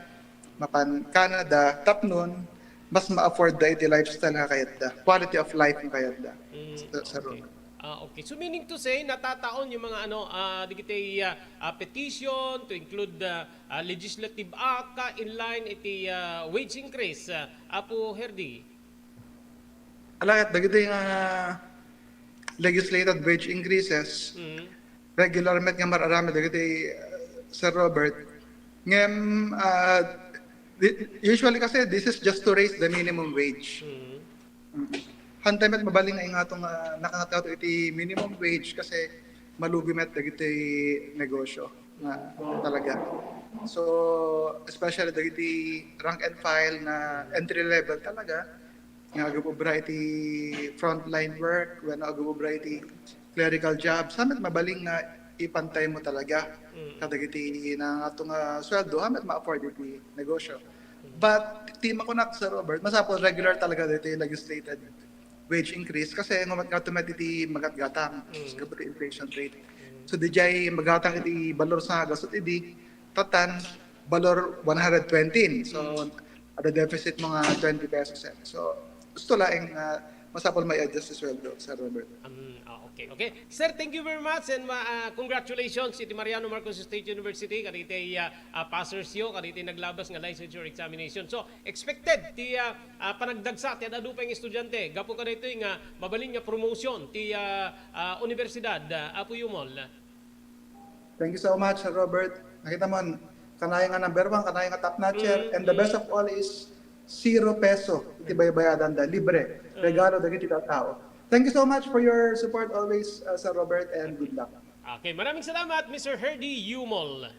mapan Canada, tapnon, mas ma-afford da iti lifestyle nga kayatda, quality of life nga kayatda. Mm, sa, sa okay. Roma. Ah, okay. So, meaning to say, natataon yung mga, ano, ah, digiti, ah, ah, petition to include, ah, ah, legislative act, ah, in line iti, ah, wage increase, ah, Apo Herdy? Ala ket dagiti nga legislated wage increases, mm, regular met nga mar-aramid dagiti, uh, Sir Robert. Ngem, uh, di-, usually kasi, this is just to raise the minimum wage. Mm. Mm. Hantay met mabalin nga ingato nga nakangatngato iti minimum wage kasi malugi met dagiti negosyo nga talaga. So, especially dagiti rank and file nga entry level talaga, nga agububra iti frontline work, wenno agububra iti clerical job, sa met mabalin nga ipantay mo talaga, mm, kadagiti nangato nga sweldo, sa met ma-afford iti negosyo. Mm. But ti makunak, Sir Robert, masapul regular talaga diti legislated wage increase kasi ngumat nga tumet iti magatgatang, mm, gapu ti inflation rate. Mm. So, dijay magatang iti balor sa gasut idi, tatan, balor one hundred twenty. So, mm, ada deficit mga twenty pesos, eh. So, gusto laeng, ah, masapul may adjust sa sweldo, Sir Robert. Um, ah, okay, okay. Sir, thank you very much and ma-, ah, congratulations iti Mariano Marcos State University, kaditi, ah, ah, passers yo, kaditi naglabas nga licensure examination. So, expected ti, ah, ah, panagdagsa ti ad-adu pay nga estudiante gapu kadaytoy nga mabalin nga promotion ti, ah, ah, universidad, ah, Apo Yumol. Thank you so much, Sir Robert. Nakita mo, kanayon nga number one, kanayon nga top notcher, mm, and the best of all is zero peso iti baybayadan da, libre. Mm. Regalo dagiti tattao. Thank you so much for your support always, uh, Sir Robert, and good luck. Okay, maraming salamat, Mister Herdy Yumol.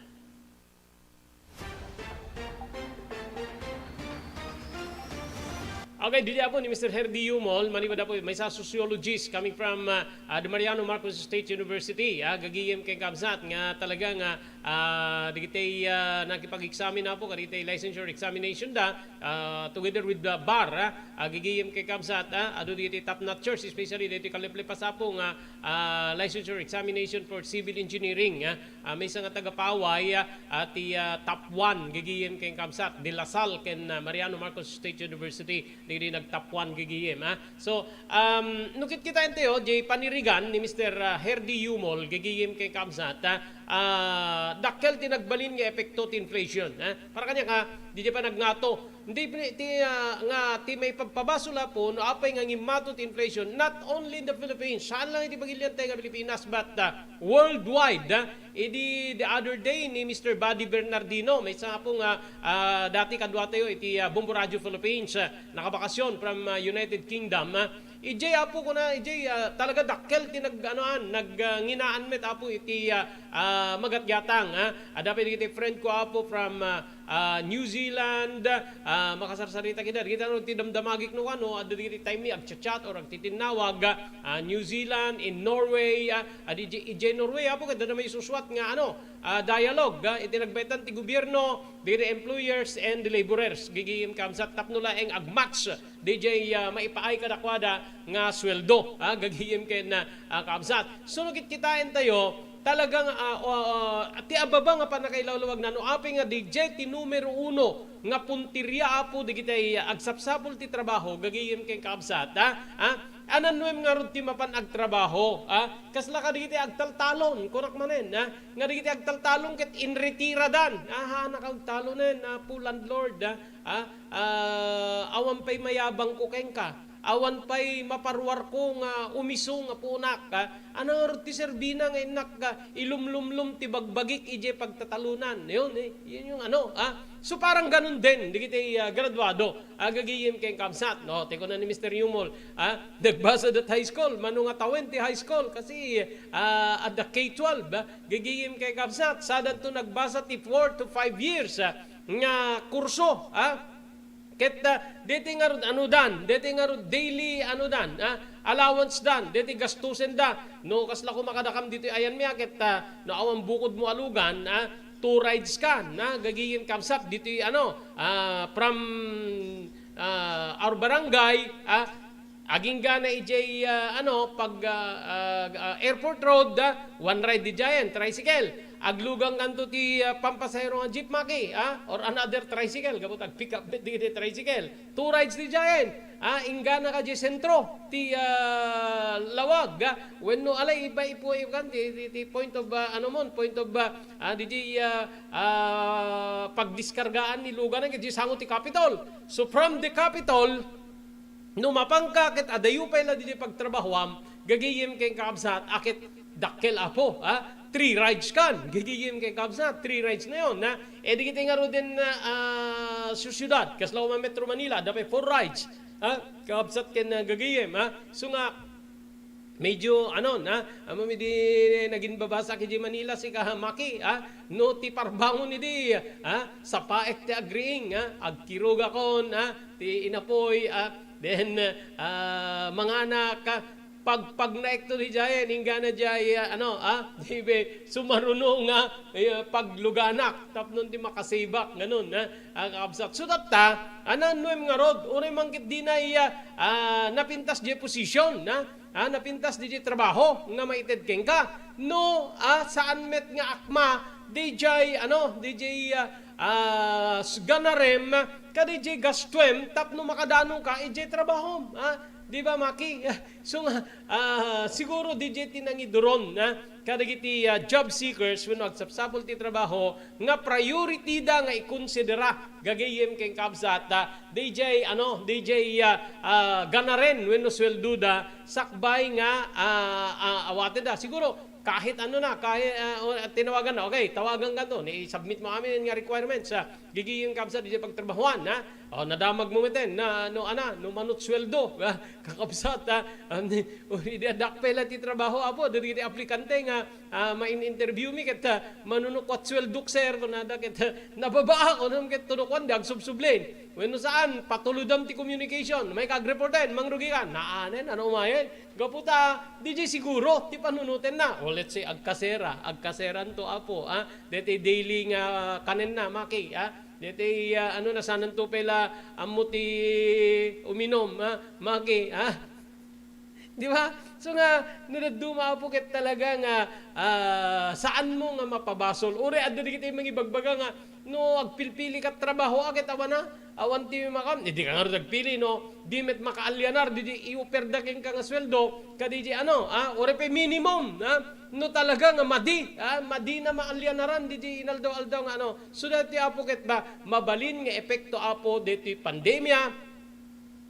Okay, didi apo ni Mister Herdy Yumol, manipud apo, maysa a sociologist coming from, ah, ah, the Mariano Marcos State University, ah, gagayem ken kabsat nga talaga nga, ah, dagiti, ah, nakipag-examine apo, kadagiti licensure examination da, ah, together with the bar, ah, ah, gagayem ken kabsat, ah, adu dagiti top notchers, especially dagiti kaliplepas apo nga, ah, licensure examination for civil engineering, ah, ah, maysa nga taga-Paway, ah, ah, ti, ah, top one, gagayem ken kabsat, De La Salle ken, ah, Mariano Marcos State University, dagiti nag-top one gagayem, ah. So, um, no kitkitaentayo, jay panirigan ni Mister, ah, Herdy Yumol, gagayem ken kabsat, ah, ah, dakkel ti nagbalin nga epekto ti inflation, ah. Para kaniak, didi pay nagngato, Hindi pini-, ti, ah, nga ti maipagpabasol apo no apay nga ngimmato ti inflation, not only in the Philippines, saan lang iti pagiliantay nga Pilipinas, but, ah, worldwide, ah, idi the other day ni Mister Buddy Bernardino, maysa apo nga, ah, dati kaduatayo iti, ah, Bombo Radio Philippines, ah, nakabakasyon from, ah, United Kingdom, ah, ijay apo kuna, ijay, ah, talaga dakkel ti nag-, anoan, nag-, ah, nginaan met apo iti, ah, ah, magatgatang, ah. Adda pay dagiti friend ko apo from, ah, ah, New Zealand, ah, makasarsarita kita. Dagiti ano ti damdamagik no kano, adda dagiti time ni agchat-chat or agtitinnawag, ah, New Zealand, in Norway, ah, adi, ijay Norway, apo, ket adda may susuat nga, ano, ah, dialogue, ah, iti nagbaetan ti gobierno, dagiti employers and the laborers. Gagayem kabsat tapno laeng agmatch, dijay, ah, maipaay kadakuada nga sueldo, ah, gagayem ken, ah, kabsat. So, no kitkitaentayo, talagang, ah, o, ah, ti ababa nga pannakailawlawag na no apay nga dijay ti numero uno nga punteria apo dagiti agsapsapul ti trabaho, gagayem ken kabsat, ah, ah, anannuem ngarud ti mapan agtrabaho, ah, kasla kadagiti agtaltalon, kunak manen, ah, nga dagiti agtaltalon ket inretiradan, ah, haan a agtalonen, apo landlord, ah, ah, ah, awan pay mayabangko kenka, awan pay maparuarko nga umiso nga punak, ah, ania ngarud ti serbina nga innak, ah, ilumlumlom ti bagbagik idiay pagtatalonan. Yun, eh, yun yung ano, ah. So, parang ganun din, dagiti, ah, graduado, ah, gagayem ken kabsat, no? Ti kuna ni Mister Yumol, ah, nagbasa dat high school, mano nga tawen ti high school, kasi, ah, adda K twelve, ah, gagayem ken kabsat, sadanto nagbasa ti four to five years, ah, nga kurso, ah. Ket, ah, deti ngarud anudan, deti ngarud daily anudan, ah, allowance dan, deti gastusen da. No, kasla kumakadakam ditoy ayan mi, ah, ket, ah, no, awan bukod mo alugan, ah, two rides ka, na, gagayem kabsat, ditoy, ano, ah, from, ah, our barangay, ah, Aginggana idiay, ah, ano, pag, ah, ah, ah, Airport Road, ah, one ride didiayen, tricycle. Aglugang kanto ti, ah, pampasahero nga jeep, Maki, ah, or another tricycle, gapu ta agpick up met dagiti tricycle. Two rides didiayen. Ah, inggana ka diay sentro ti, ah, lawag, ah, wenno alay iba ipu-, ikan ti, ti, ti point of, ah, ano mon, point of, ah, ah, didiay, ah, ah, pagdiskargaan ni luganan, diay sango ti Capitol. So, from the Capitol, No mapanka ket adayo pay la didiay pagtrabahoam, gagayem ken kakabsat, a ket dakkel, Apo, a, three rides kan, gagayem ken kakabsat, three rides na yon, a. E dagiti ngaruden, a, a, siudad, kasla Metro Manila, adda pay four rides, a, kakabsat ken, a, gagayem, a. So nga, medyo, ano, na, amo mi di nagin babasa kay di Manila, sika, Maki, a. No ti parbangon idi, a, sapaek ti agriing, a, agkirugakon, a, ti inapoy, a, then, a, manganak, a, pagpagnaekto di jay, inggana jay, a, ano, a, di be, sumaruno nga, e, pagluganak, tapno ti makasibak, ganun, a, a, kakabsat. So, tatta, anannuem ngarud, uray man ket di na iya, a, napintas di position, a, a, napintas didiay trabaho nga maited kenka. No, a, saan met nga akma didiay, ano, didiay, a, a, s-, ganarem, kadidiay gastuem tapno makadanoka idiay trabahom, a, di ba, Maki? So nga, a, siguro didiay ti nangiduron, a, kadagiti, a, job seekers wenno agsapsapul ti trabaho nga priority da nga ikonsidera gagayem ken kabsat, a, didiay, ano, didiay, a, a, ganaren wenno sueldo da sakbay nga, a, a, awaten da. Siguro, kahit ano na, kahit, a, o, tinawagan na, okay, tawagan ka to, ni-submit mo amin nga requirements, a, gagayem kabsat, didiay pagtrabahoan, a. O, nadamag mo meten, na, no, ana, no, manut sueldo, a, kakabsat, a, um, o, di, dakpela ti trabaho, Apo, dagiti aplikante nga, ah, main-interview mi ket, ah, "Mano no kuat sueldok, sir?" kunada ket, ah, "Nababa," kunam ket, "Tudo kuan, di agsubsublin." Wenno saan, patulodam ti communication. May kag-reporten, mangrugi ka. Naanen, ano umayen? Gapu ta, di jay siguro ti panunotenna. O, let's say, agkasera. Agkaseranto, Apo, ah. Deti daily nga kanenna, maki, ah. Deti, ah, ano, nasananto pay la, ammo ti uminom, ah, maki, ah. Di ba? So nga, no dadduma, Apo, ket talaga nga, ah, saanmo nga mapabasol. Uray adda dagiti mangibagbaga nga, no agpilpili ka trabaho, a, ket awan a, awan ti makam-, eh, di ka ngarud agpili, no? Di met makaalianar, di, di i-offerda kenka nga sueldo, kadi di ano, ah, uray pay minimum, ah, no talaga nga madi, ah, madi na maalianaran, di, di inaldaw-aldaw nga ano. So, dati, Apo, ket ba, mabalin nga epekto, Apo, deti pandemia,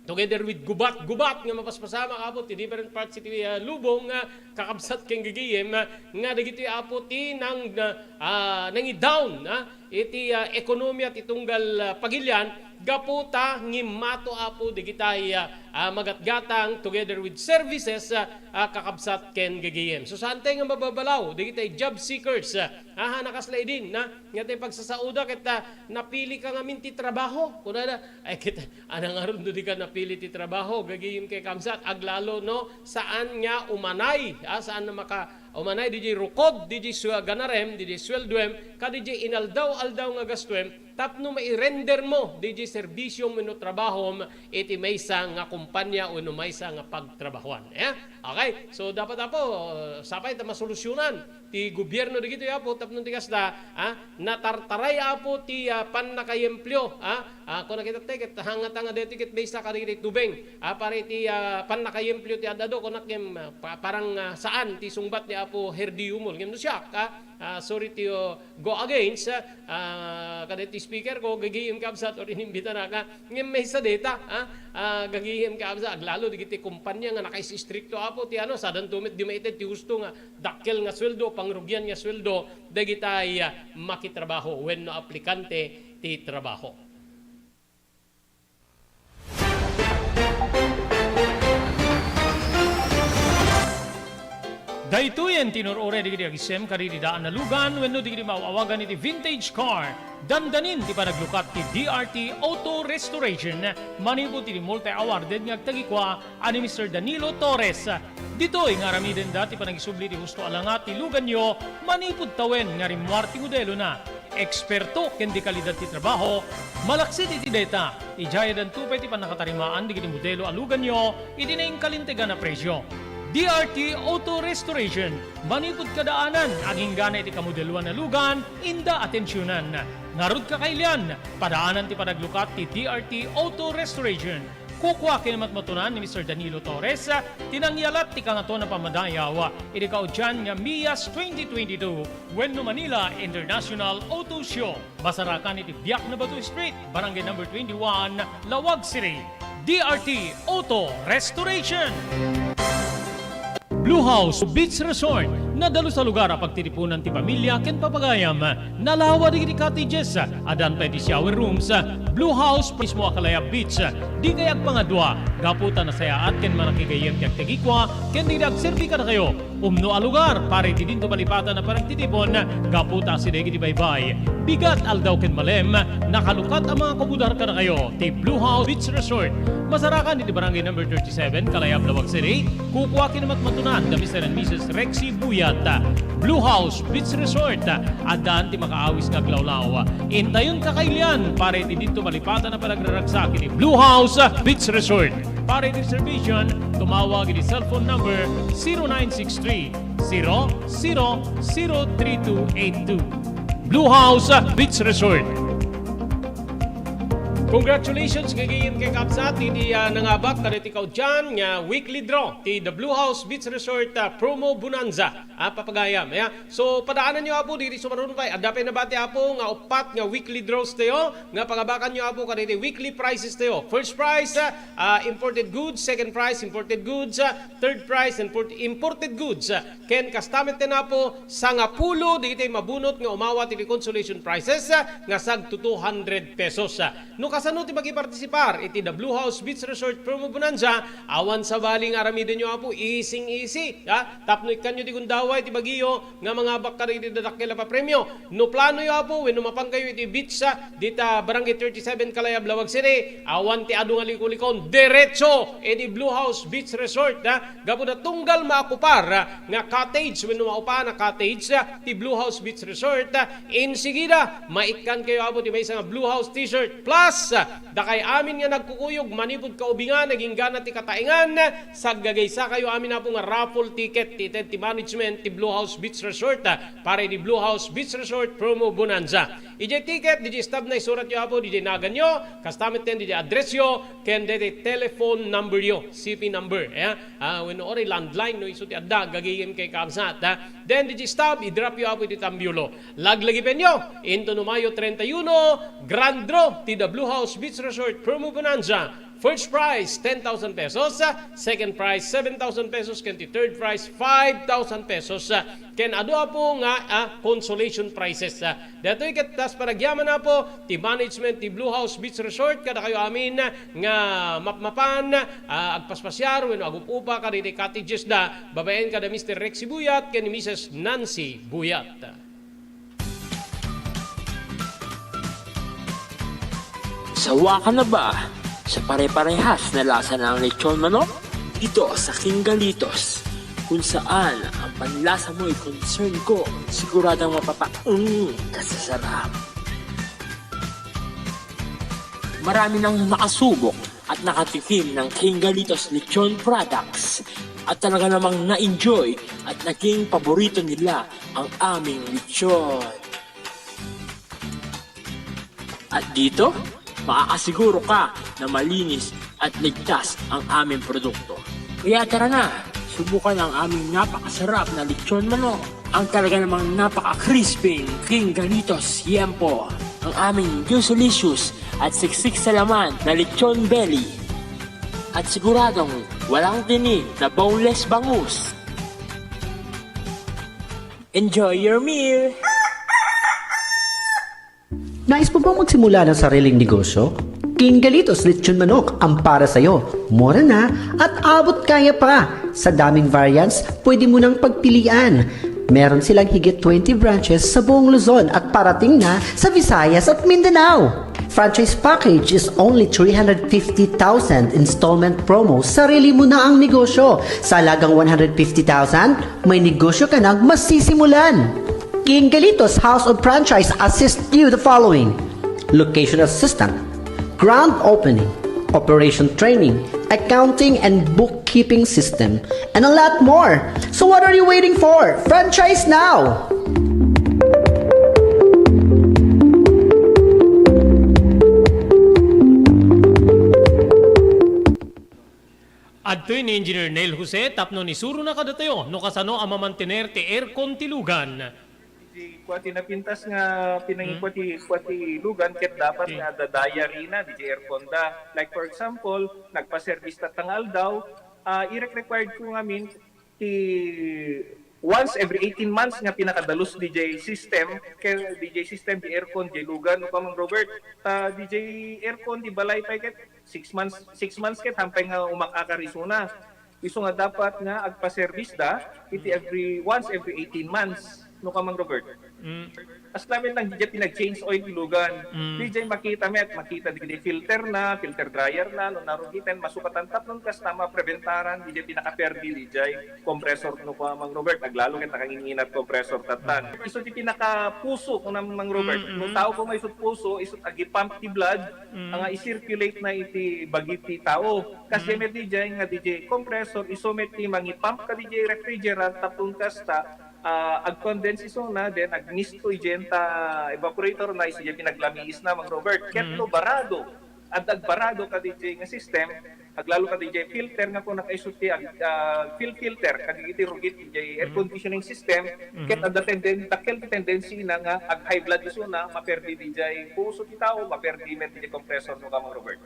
together with gubat-gubat nga mapaspasamak, Apo, ti different parts iti, ah, lubong, ah, kakabsat ken gagayem, ah, nga dagitoy, Apo, ti nang, ah, nangidown, ah, iti, ah, ekonomiya ti tunggal, ah, pagilian, gapu ta ngimmato, Apo, dagitay, ah, ah, magatgatang together with services, ah, ah, kakabsat ken gagayem. So, saantay nga mababalaw dagitay job seekers, ah, aha, nakasla idin, na, nga ti pagsasaoda ket, ah, napili ka ngamin ti trabaho. Kunada, ay, ket, anang ngarud no di ka napili ti trabaho, gagayem ken kakabsat, aglalo no, saan nga umanay, ah, saan nga maka-, umanay, di jay rukod, di jay sue-, ganarem, di jay sueldoem, kadi jay inaldaw-aldaw nga gastoem, tapno mairender mo, di jay serbisyom wenno trabahom, iti maysa nga kumpanya wenno maysa nga pagtrabahoan. Eh? Okay? So, dapat, Apo, sapay ta masolusyonan ti gobierno dagitoy, Apo, tapno ti kasta, ah, natartaray, Apo, ti, ah, pannakaiempleo, ah, ah, kuna kita, te, ket hangata nga deti ket maysa kadagiti tubeng, ah, para iti, ah, pannakaiempleo ti ad-adu, kunak ngem, ah, pa-, parang, ah, saan ti sungbat ni Apo Herdy Umul. Ngem no siak, ah, ah, sorry to go against, ah, kadagiti speaker ko, gagayem, kabsat, or inimbitanaka, ngem maysa deta, ah, ah, gagayem, kabsat, aglalo dagiti kumpanya nga nakaistrikto, Apo, ti ano, sadanto met di maited ti husto nga dakkel nga sueldo, pangrugian nga sueldo, dagitay, ah, makitrabaho wenno aplikante ti trabaho. Daytoyen ti nur-uray dagiti agisem kadagiti daan a lugan wenno dagiti maaw-awagan iti vintage car. Dandanin ti panaglukat ti D R T Auto Restoration manipud iti multi-awarded nga agtagikua a ni Mister Danilo Torres. Ditoy nga aramidenda ti panagisubli ti husto a langa ti luganyo manipud tawen nga rimmuar ti modelona. Eksperto ken di kalidad ti trabaho, malaksid iti deta, idiay addanto pay ti pannakatarimaan dagiti modelo a luganyo iti nainkalintegan a presio. D R T Auto Restoration, manipud kadaanan, agingga na iti kamodeloan a lugan, inda atensionan. Ngarud, kakailian, padaanan ti panaglukat ti D R T Auto Restoration. Kukua ken matmatunan ni Mister Danilo Torres ti nangyalat ti Kangatoan a Pammadayaw iti kaudian nga MIAS twenty twenty-two wenno Manila International Auto Show. Masarakan iti Biak na Bato Street, Barangay Number twenty-one, Laoag City. D R T Auto Restoration. Blue House Beach Resort. Nadalus a lugar a pagtitipunan ti pamilia ken papagayam. Nalawa dagiti cottages. Addan pay ti shower rooms. Blue House mismo a Kalayab Beach. Dikay agpangadua. Gapu ta nasayaat ken manakigayyem ti agtagikua ken dagiti agserbi kadakayo. Umno a lugar para iti dinto malipatan a panagtitipon gapu ta asideg iti baybay. Bigat aldaw ken malem, nakalukat a mga kumudar kadakayo ti Blue House Beach Resort. Masarakan iti Barangay Number thirty-seven, Kalayab, Laoag City. Kukua ken matmatunan da Mister and Missus Rexy Buyat. Blue House Beach Resort. Addan ti makaawis nga aglawlaw. Intayon, kakailian para iti dinto malipatan a panagraragsak iti Blue House Beach Resort. Para iti reservation, tumawag iti cellphone number zero nine six three, zero zero zero three two eight two. Blue House Beach Resort. Congratulations, gagayem ken kabsat, iti, ah, nangabak kadagiti kaudian nga weekly draw ti The Blue House Beach Resort, ah, Promo Bonanza. Ah, papagayam, ya. So, padaananyo, Apo, diri sumaruno pay. Adda pay nabati, Apo, nga uppat nga weekly draws tayo, nga pangabakanyo, Apo, kadagiti weekly prizes tayo. First prize, ah, ah, imported goods. Second prize, imported goods. Ah, third prize, import-, imported goods. Ah, ken kasta met ten, Apo, sangapulo dagiti mabunot nga umawat iti consolation prizes, ah, nga sagto two hundred pesos. Ah, no Kasano ti makipartisipar iti The Blue House Beach Resort Promo Bonanza? Awan sabali nga aramidenyo, Apo, easy-easy, ha? Tapno ikkanyo ti gundaway ti bagiyo nga mangabak kadagiti dadakkel a papremio. No planoyo, Apo, wenno mapankayo iti beach, ha, dita Barangay thirty-seven, Calay, Laoag City, awan ti adu nga liko-likon, diretso iti Blue House Beach Resort, ha? Gapu na tunggal maakupar, ha, nga cottage wenno maupahan a cottage, ha, ti Blue House Beach Resort, ha? Insigida, maikkan kayo, Apo, ti maysa nga Blue House T-shirt. Plus, dakay amin nga nagkukuyog manipud kaubingan, naging gana ti kataengan, saggagaysa kayo amin, Apo, nga raffle ticket ti ited ti management ti Blue House Beach Resort, ah, para di Blue House Beach Resort Promo Bonanza. Ijay ticket, di stub na isurat yo, Apo, di naganyo, kasta met ten di address yo, ken di telephone number yo, C P number, eh? Ah, wenno ori landline, no, isu ti adda, gagayem kay kabsat, ha? Then, di stub, i-drop yo, Apo, iti tambiolo. Laglagipenyo, intono Mayo treinta y uno, grand draw ti The Blue House Beach Resort Promo Bonanza. First prize, ten thousand pesos. Second prize, seven thousand pesos. Ken ti third prize, five thousand pesos. Ken adu, Apo, nga, ah, consolation prizes. Datoy ket ta sa panagyaman, Apo, ti management ti Blue House Beach Resort, kadakayo amin nga mapmapan, ah, agpaspasiar wenno agup-upa kadagiti cottages da, babaen kada Mister Rexy Buyat ken ni Missus Nancy Buyat. Sawa ka na ba sa pare-parehas na lasa ng lechon manok? Dito sa King Galitos, kung saan ang panlasa mo'y concern ko, siguradong mapapaeng ka sa sarap. Marami nang nakasubok at nakatikim ng King Galitos Lechon Products at talaga namang na-enjoy at naging paborito nila ang aming lechon. At dito, makakasiguro ka na malinis at ligtas ang aming produkto. Kaya tara na, subukan ang aming napakasarap na lechon manok. Ang talaga namang napaka-crispy King Galitos Yempo. Ang aming juicy-licious at siksik sa laman na lechon belly. At siguradong walang tinik na boneless bangus. Enjoy your meal! Nais mo bang magsimula ng sariling negosyo? King Galitos Lechon Manok ang para sa'yo. Mura na at abot kaya pa. Sa daming variants, pwede mo nang pagpilian. Meron silang higit twenty branches sa buong Luzon at parating na sa Visayas at Mindanao. Franchise package is only three hundred fifty thousand, installment promo, sarili mo na ang negosyo. Sa halagang one hundred fifty thousand, may negosyo ka nang masisimulan. King Galitos House of Franchise assist you the following: location assistant, grand opening, operation training, accounting and bookkeeping system, and a lot more. So what are you waiting for? Franchise now! Adtoy ni Engineer Neil Jose tapno isurona kadatayo no kasano a mamantener ti aircon ti lugan. Ti kua ti napintas nga pinangikua ti, kua ti lugan ket dapat nga adda diary na diay aircon da. Like for example, nagpa-service tatta nga aldaw, ah, irek-required ko ngamin ti once every eighteen months nga pinakadalus diay system, ken diay system diay aircon diay lugan, no, Kamang Robert. Ta diay aircon ti balay pay ket six months, six months ket hampay nga umak-akar isuna. Isu nga dapat nga agpa-service da iti every, once every eighteen months, no, Kamang Robert. Mm. As lamin lang diay pinag-change oil ti lugan. Mm. Diay makita met, makita dagiti filter na, filter dryer na, no narugiten, masukatan tapno kasta mapreventaran diay pinakaperdi diay compressor, no, Kamang Robert, aglalo ket nakangin-inat compressor tattan. Isu ti pinakapuso, no, Mang Robert. Mm, mm. No tao koma isut puso, isut agi-pump ti blood, mm, nga i-circulate na iti bagi ti tao. Kas, mm, met diay nga diay compressor, isu met ti mangi-pump kadi diay refrigerant, tapno kasta, ah, ag-condense isuna, then agmisto idiay ta evaporator na, isu diay pinaglamiis na, Mang Robert. Ket, mm, no barado, adda agbarado kadi diay nga system, aglalo kadi diay filter nga kunana isu ti ag-, ah, fil-, filter kadi iti rugit diay air conditioning system, mm, ket adda tenden-, dakkel ti tendency na nga ag-high blood isuna, maperdi diay puso ti tao, maperdi met diay compressor, no, Kamang Robert.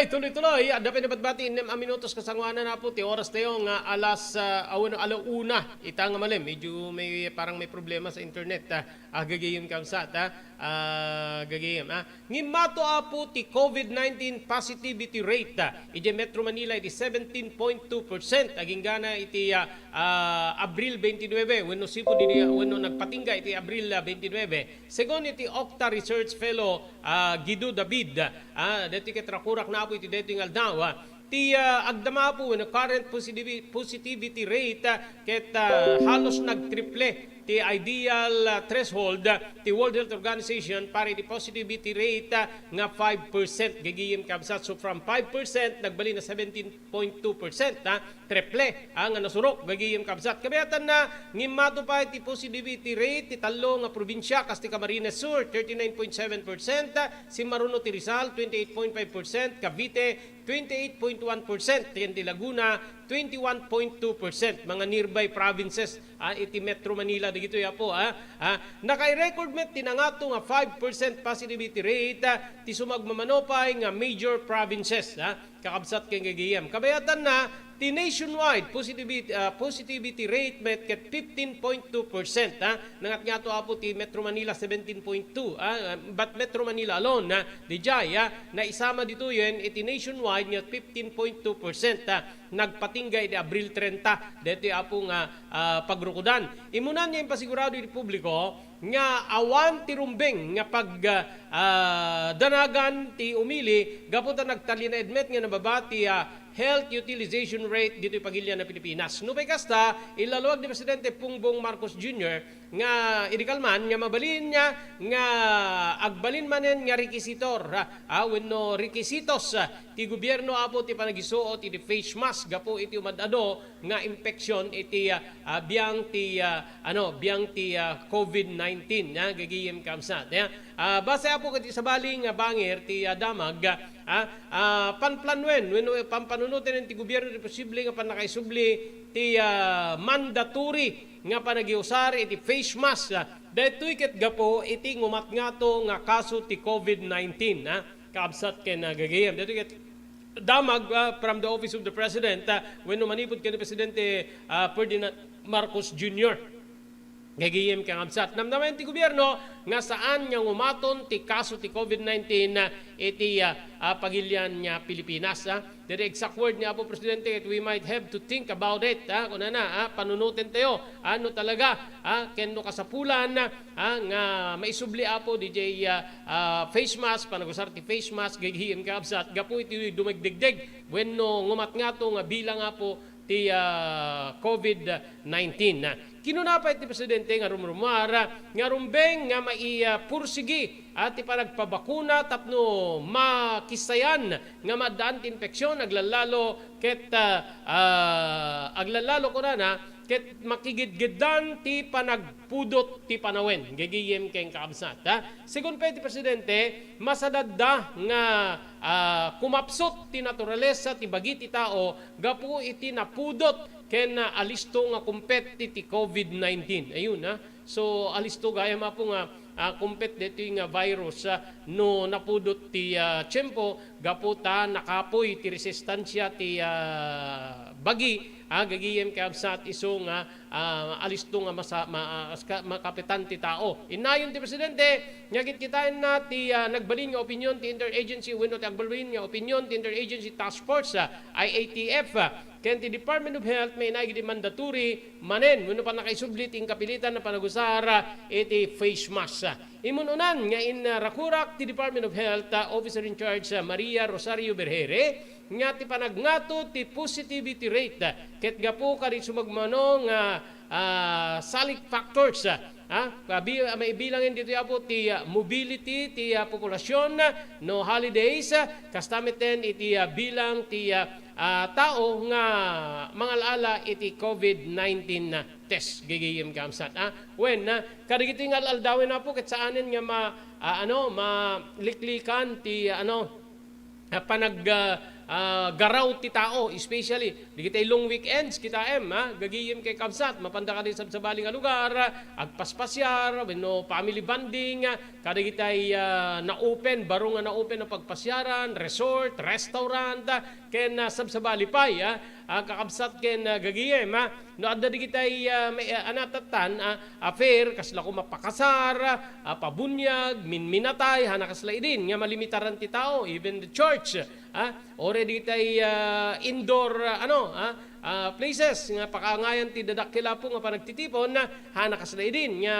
Tuloy-tuloy, adda pay nabatbati, innem a minutos kasangoanan, Apo, ti oras tayo nga alas, ah, awan, ala una. Ita nga mali, medyo may, parang may problema sa internet, ah, ah, gagayem, kabsat, ah, ah, gagayem, ah. Ngimmato, Apo, ti COVID nineteen positivity rate, ah, idiay Metro Manila, iti seventeen point two percent. Aginggana iti, ah, ah, Abril twenty-nine, wenno sipud idi, wenno nagpatingga iti Abril, ah, twenty-nine. Segun iti Octa Research Fellow, ah, Guido David, ah, daytoy ket rakurak na, Apo, iti daytoy nga aldaw, ah, ti, ah, agdama, Apo, wenno current positivi-, positivity rate, ah, ket, ah, halos nagtriple ti ideal, ah, threshold, ah, ti World Health Organization para iti positivity rate, ah, nga five percent gagayem, kabsat. So, from five percent, nagbalin a seventeen point two percent, ah, triple, ah, nga nasurok gagayem, kabsat. Kabiatanna, ngimmato pay ti positivity rate ti tallo nga probinsia, kas ti Camarines Sur, thirty-nine point seven percent, ah, simmaruno ti Rizal, twenty-eight point five percent, Cavite, twenty-eight point one percent, ken ti Laguna, twenty-one point two percent. Mga nearby provinces, ah, iti Metro Manila dagitoy, Apo, ah. Ah, nakai-record met ti nangato nga five percent positivity rate, ah, ti sumagmamano pay nga major provinces, ah, kakabsat ken gagayem. Kabiatanna, ti nationwide positivity, ah, positivity rate met ket fifteen point two percent, ah. Nangatngato, Apo, ti Metro Manila, seventeen point two, ah, but Metro Manila alone, ah, dijay, ah, naisama ditoyen iti nationwide nga fifteen point two percent, ah, nagpatingga iti Abril treinta. Daytoy, Apo, nga, ah, pagrukodan. Immuna nga impasigurado iti publiko nga awan ti rumbeng nga pag, ah, ah, danagan ti umili gapu ta nagtalinaed met nga nababa ti, ah, health utilization rate ditoy pagilian a Pilipinas. Nupay kasta, illalawag ni Presidente Bongbong Marcos Junior nga idi kalman nga mabalin nga, nga agbalin manen nga rekisitor, ah, wenno rekisitos, ah, ti gobierno, Apo, ti panagisuot iti face mask gapu iti umad-ado nga impeksyon iti, ah, ah, biang ti, ah, ano, biang ti, ah, COVID nineteen, ah, gagayem, kabsat, ah. Ah, base, Apo, ket sabali nga bangir ti, ah, damag, ah, ah, panplanuen wenno panpanunoten ti gobierno ti posible nga pannakaisubli ti, ah, mandatory nga panagiusar iti face mask, ah, daytoy ket gapu iti ngumatngato nga kaso ti COVID nineteen, ah, kabsat ken, ah, gagayem. Daytoy ket damag, ah, from the Office of the President, ah, wenno manipud ken ni Presidente, ah, Ferdinand Marcos Junior. Gagayem, kakabsat. Namnamaen ti gobierno nga saan nga ngumaton ti kaso ti COVID nineteen, ah, iti, ah, ah, pagilian nga Pilipinas, ah. Daytoy exact word ni Apo Presidente ket, "We might have to think about it," ah, kunana, ah, panunoten tayo, ah, no talaga, ah, ken no kasapulan, ah, nga maisubli, Apo, dijay, ah, ah, face mask, panagusar ti face mask, gagayem, kakabsat, gapu iti dumagdegdeg wenno ngumatngato nga bilang, Apo, ti, ah, COVID nineteen. Kinuna pay ti Presidente nga rumrumuar, ah, nga rumbeng nga mai-, ah, pursigi, ah, ti panagpabakuna tapno makissayan nga maaddaan ti impeksyon, aglallalo ket, ah, ah, aglallalo, kunana, ket makigidgiddan ti panagpudot ti panawen, gagayem ken kakabsat, ah. Segun pay ti Presidente, masadadda nga, ah, kumapsut ti naturalesa ti bagi ti tao gapu iti napudot ken, ah, alisto nga kumpet ti, ti COVID nineteen. Ayun, ah. So, alisto gayam, Apo, nga, ah, kumpet daytoy nga virus, ah, no napudot ti, ah, tiempo gapu ta nakapuy ti resistansia ti, ah, bagi, ah, gagayem, kakabsat, isu nga, ah, alisto nga masa-, ma-, ah, ska-, makapitan ti tao. Innayon ti Presidente nga kitkitaenna ti, ah, nagbalin nga opinion ti interagency wenno ti agbalin nga opinion ti Interagency Task Force, ah, I A T F, ah, ken ti Department of Health, mainaig iti mandatory manen wenno pannakaisubli ti inkapilitan a panagusar, ah, iti face mask, ah. Imun-unan nga inrakurak ti Department of Health, ah, Officer in Charge, ah, Maria Rosario Berhere, nga ti panagngato ti positivity rate, ah, ket gapu kadi sumagmamano nga, ah, salik factors, ah, ah, kabi-, maibilangen ditoy, Apo, ti, ah, mobility ti, ah, populasyon, ah, no holidays, ah, kasta metten iti, ah, bilang ti, ah, ah, tao nga mangalaala iti COVID nineteen, ah, test, gagayem, kakabsat, ah. Wen, ah, kadagitoy nga al-aldawen, Apo, ket saanen nga ma-, ah, ano, maliklikan ti, ah, ano, ah, panag-, ah, ah, garaw ti tao, especially dagiti long weekends, kitaem, ha, gagayem ken kabsat, mapanda kadi sabsabali nga lugar, agpaspasiar, wenno family bonding, kadagitay, ah, na-open, baro nga na-open a pagpasiaran, resort, restaurant, ah, ken, ah, sabsabali pay, ah, ah, kakabsat ken, ah, gagayem, ha. No adda dagitay, ah, may, ah, anatatan, ah, affair, kasla ko mapakasar, ah, pabunyag, minminatay, hana kasla idin nga malimitaran ti tao, even the church, ah, or dagitay, ah, indoor, ah, ano, ah, ah, places nga pakaangayan ti dadakkel, Apo, nga panagtitipon, ah, hana kasla idin nga,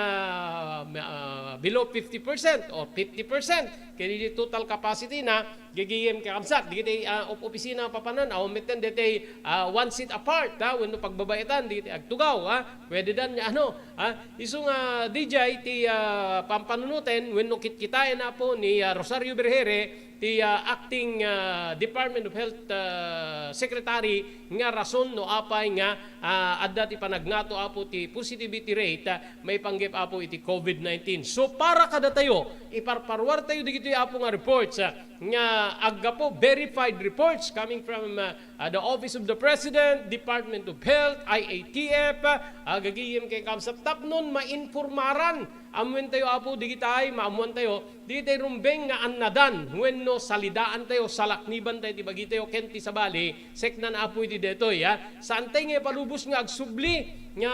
ah, below fifty percent or fifty percent ken iti total capacity na, gagayem kakabsat, dagiti, ah, op-, opisina papanan, awan metten dagiti, ah, one seat apart, ha, wenno pagbabaetan, dagiti agtugaw, ha, pwede dan nga ano, ha, isu nga D J ti, ah, pampanunoten, wenno kitkitaen, Apo, ni, ah, Rosario Berjere, ti, ah, acting, ah, Department of Health, ah, Secretary, nga rason no apay nga, ah, adda ti panagngato, Apo, ti positivity rate, ah, maipanggep, Apo, iti covid nineteen. So, para kadatayo, iparparuar tayo digitoy, Apo, nga reports, ah, nga aggapu, verified reports coming from, ah, ah, the Office of the President, Department of Health, I A T F, ah, gagayem ken kabsat tapnon mainformaran. Ammoen tayo, Apo, digitay, maammoan tayo, digitay rumbeng nga annadan, wenno salidaan tayo, salakniban tayo ti bagitayo, ken ti sabali, seknan, Apo, iti detoy, ha. Saantay nga ipalubos nga agsubli, nga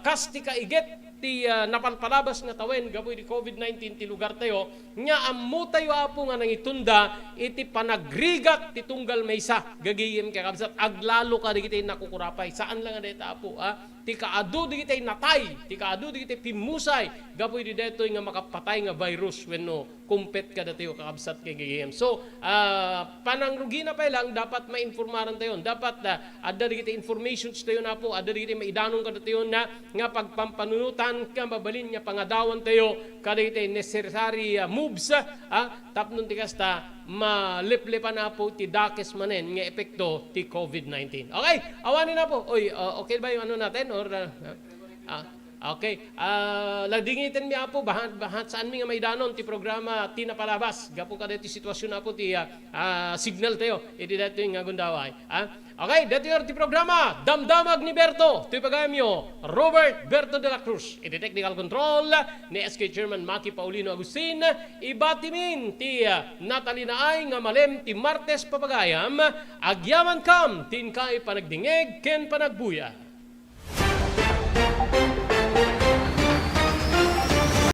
kas ti kaiget ti, ah, napalpalabas nga tawen gapu iti covid nineteen ti lugar tayo, nga ammo tayo, Apo, nga nangitunda iti panagrigak ti tunggal maysa. Gagayem kakabsat, aglalo kadagiti nakukurapay. Saan la nga dayta, Apo, ah, ti kaadu dagiti natay, ti kaadu dagiti pimmusay gapu iti daytoy nga makapatay nga virus wenno kumpet kadatayo, kakabsat ken gagayem. So, ah, panangrugina pay lang, dapat mainformaran tayo. Dapat, ah, adda dagiti informations tayo, Apo, adda dagiti maidanon kadatayo na nga pagpampanunotan, nga mabalin nga pangadawan tayo kadagiti necessary, ah, moves, ah, tapno ti kasta, maleplepan, Apo, ti dakes manen nga epekto ti covid nineteen. Okay, awanen, Apo. Oy, ah, okay ba yung ano natin? Or, ah, ah, okay. Ah, ladingiten mi, Apo, bahat, bahat saan mi nga maidanon ti programa ti napalabas. Gapu kada ti sitwasyon, Apo, ti, ah, ah, signal tayo. Iti daytoy nga gundaway. Ah, okay, daytoy ti programa, Damdamag ni Berto. Toy pagayamyo, Robert Berto de la Cruz. Iti technical control, ni S K Chairman Maki Paulino Agustin. Ibatimin ti, ah, natalinaay nga malem ti Martes papagayam. Agyamankam ti inkay panagdingeg ken panagbuya.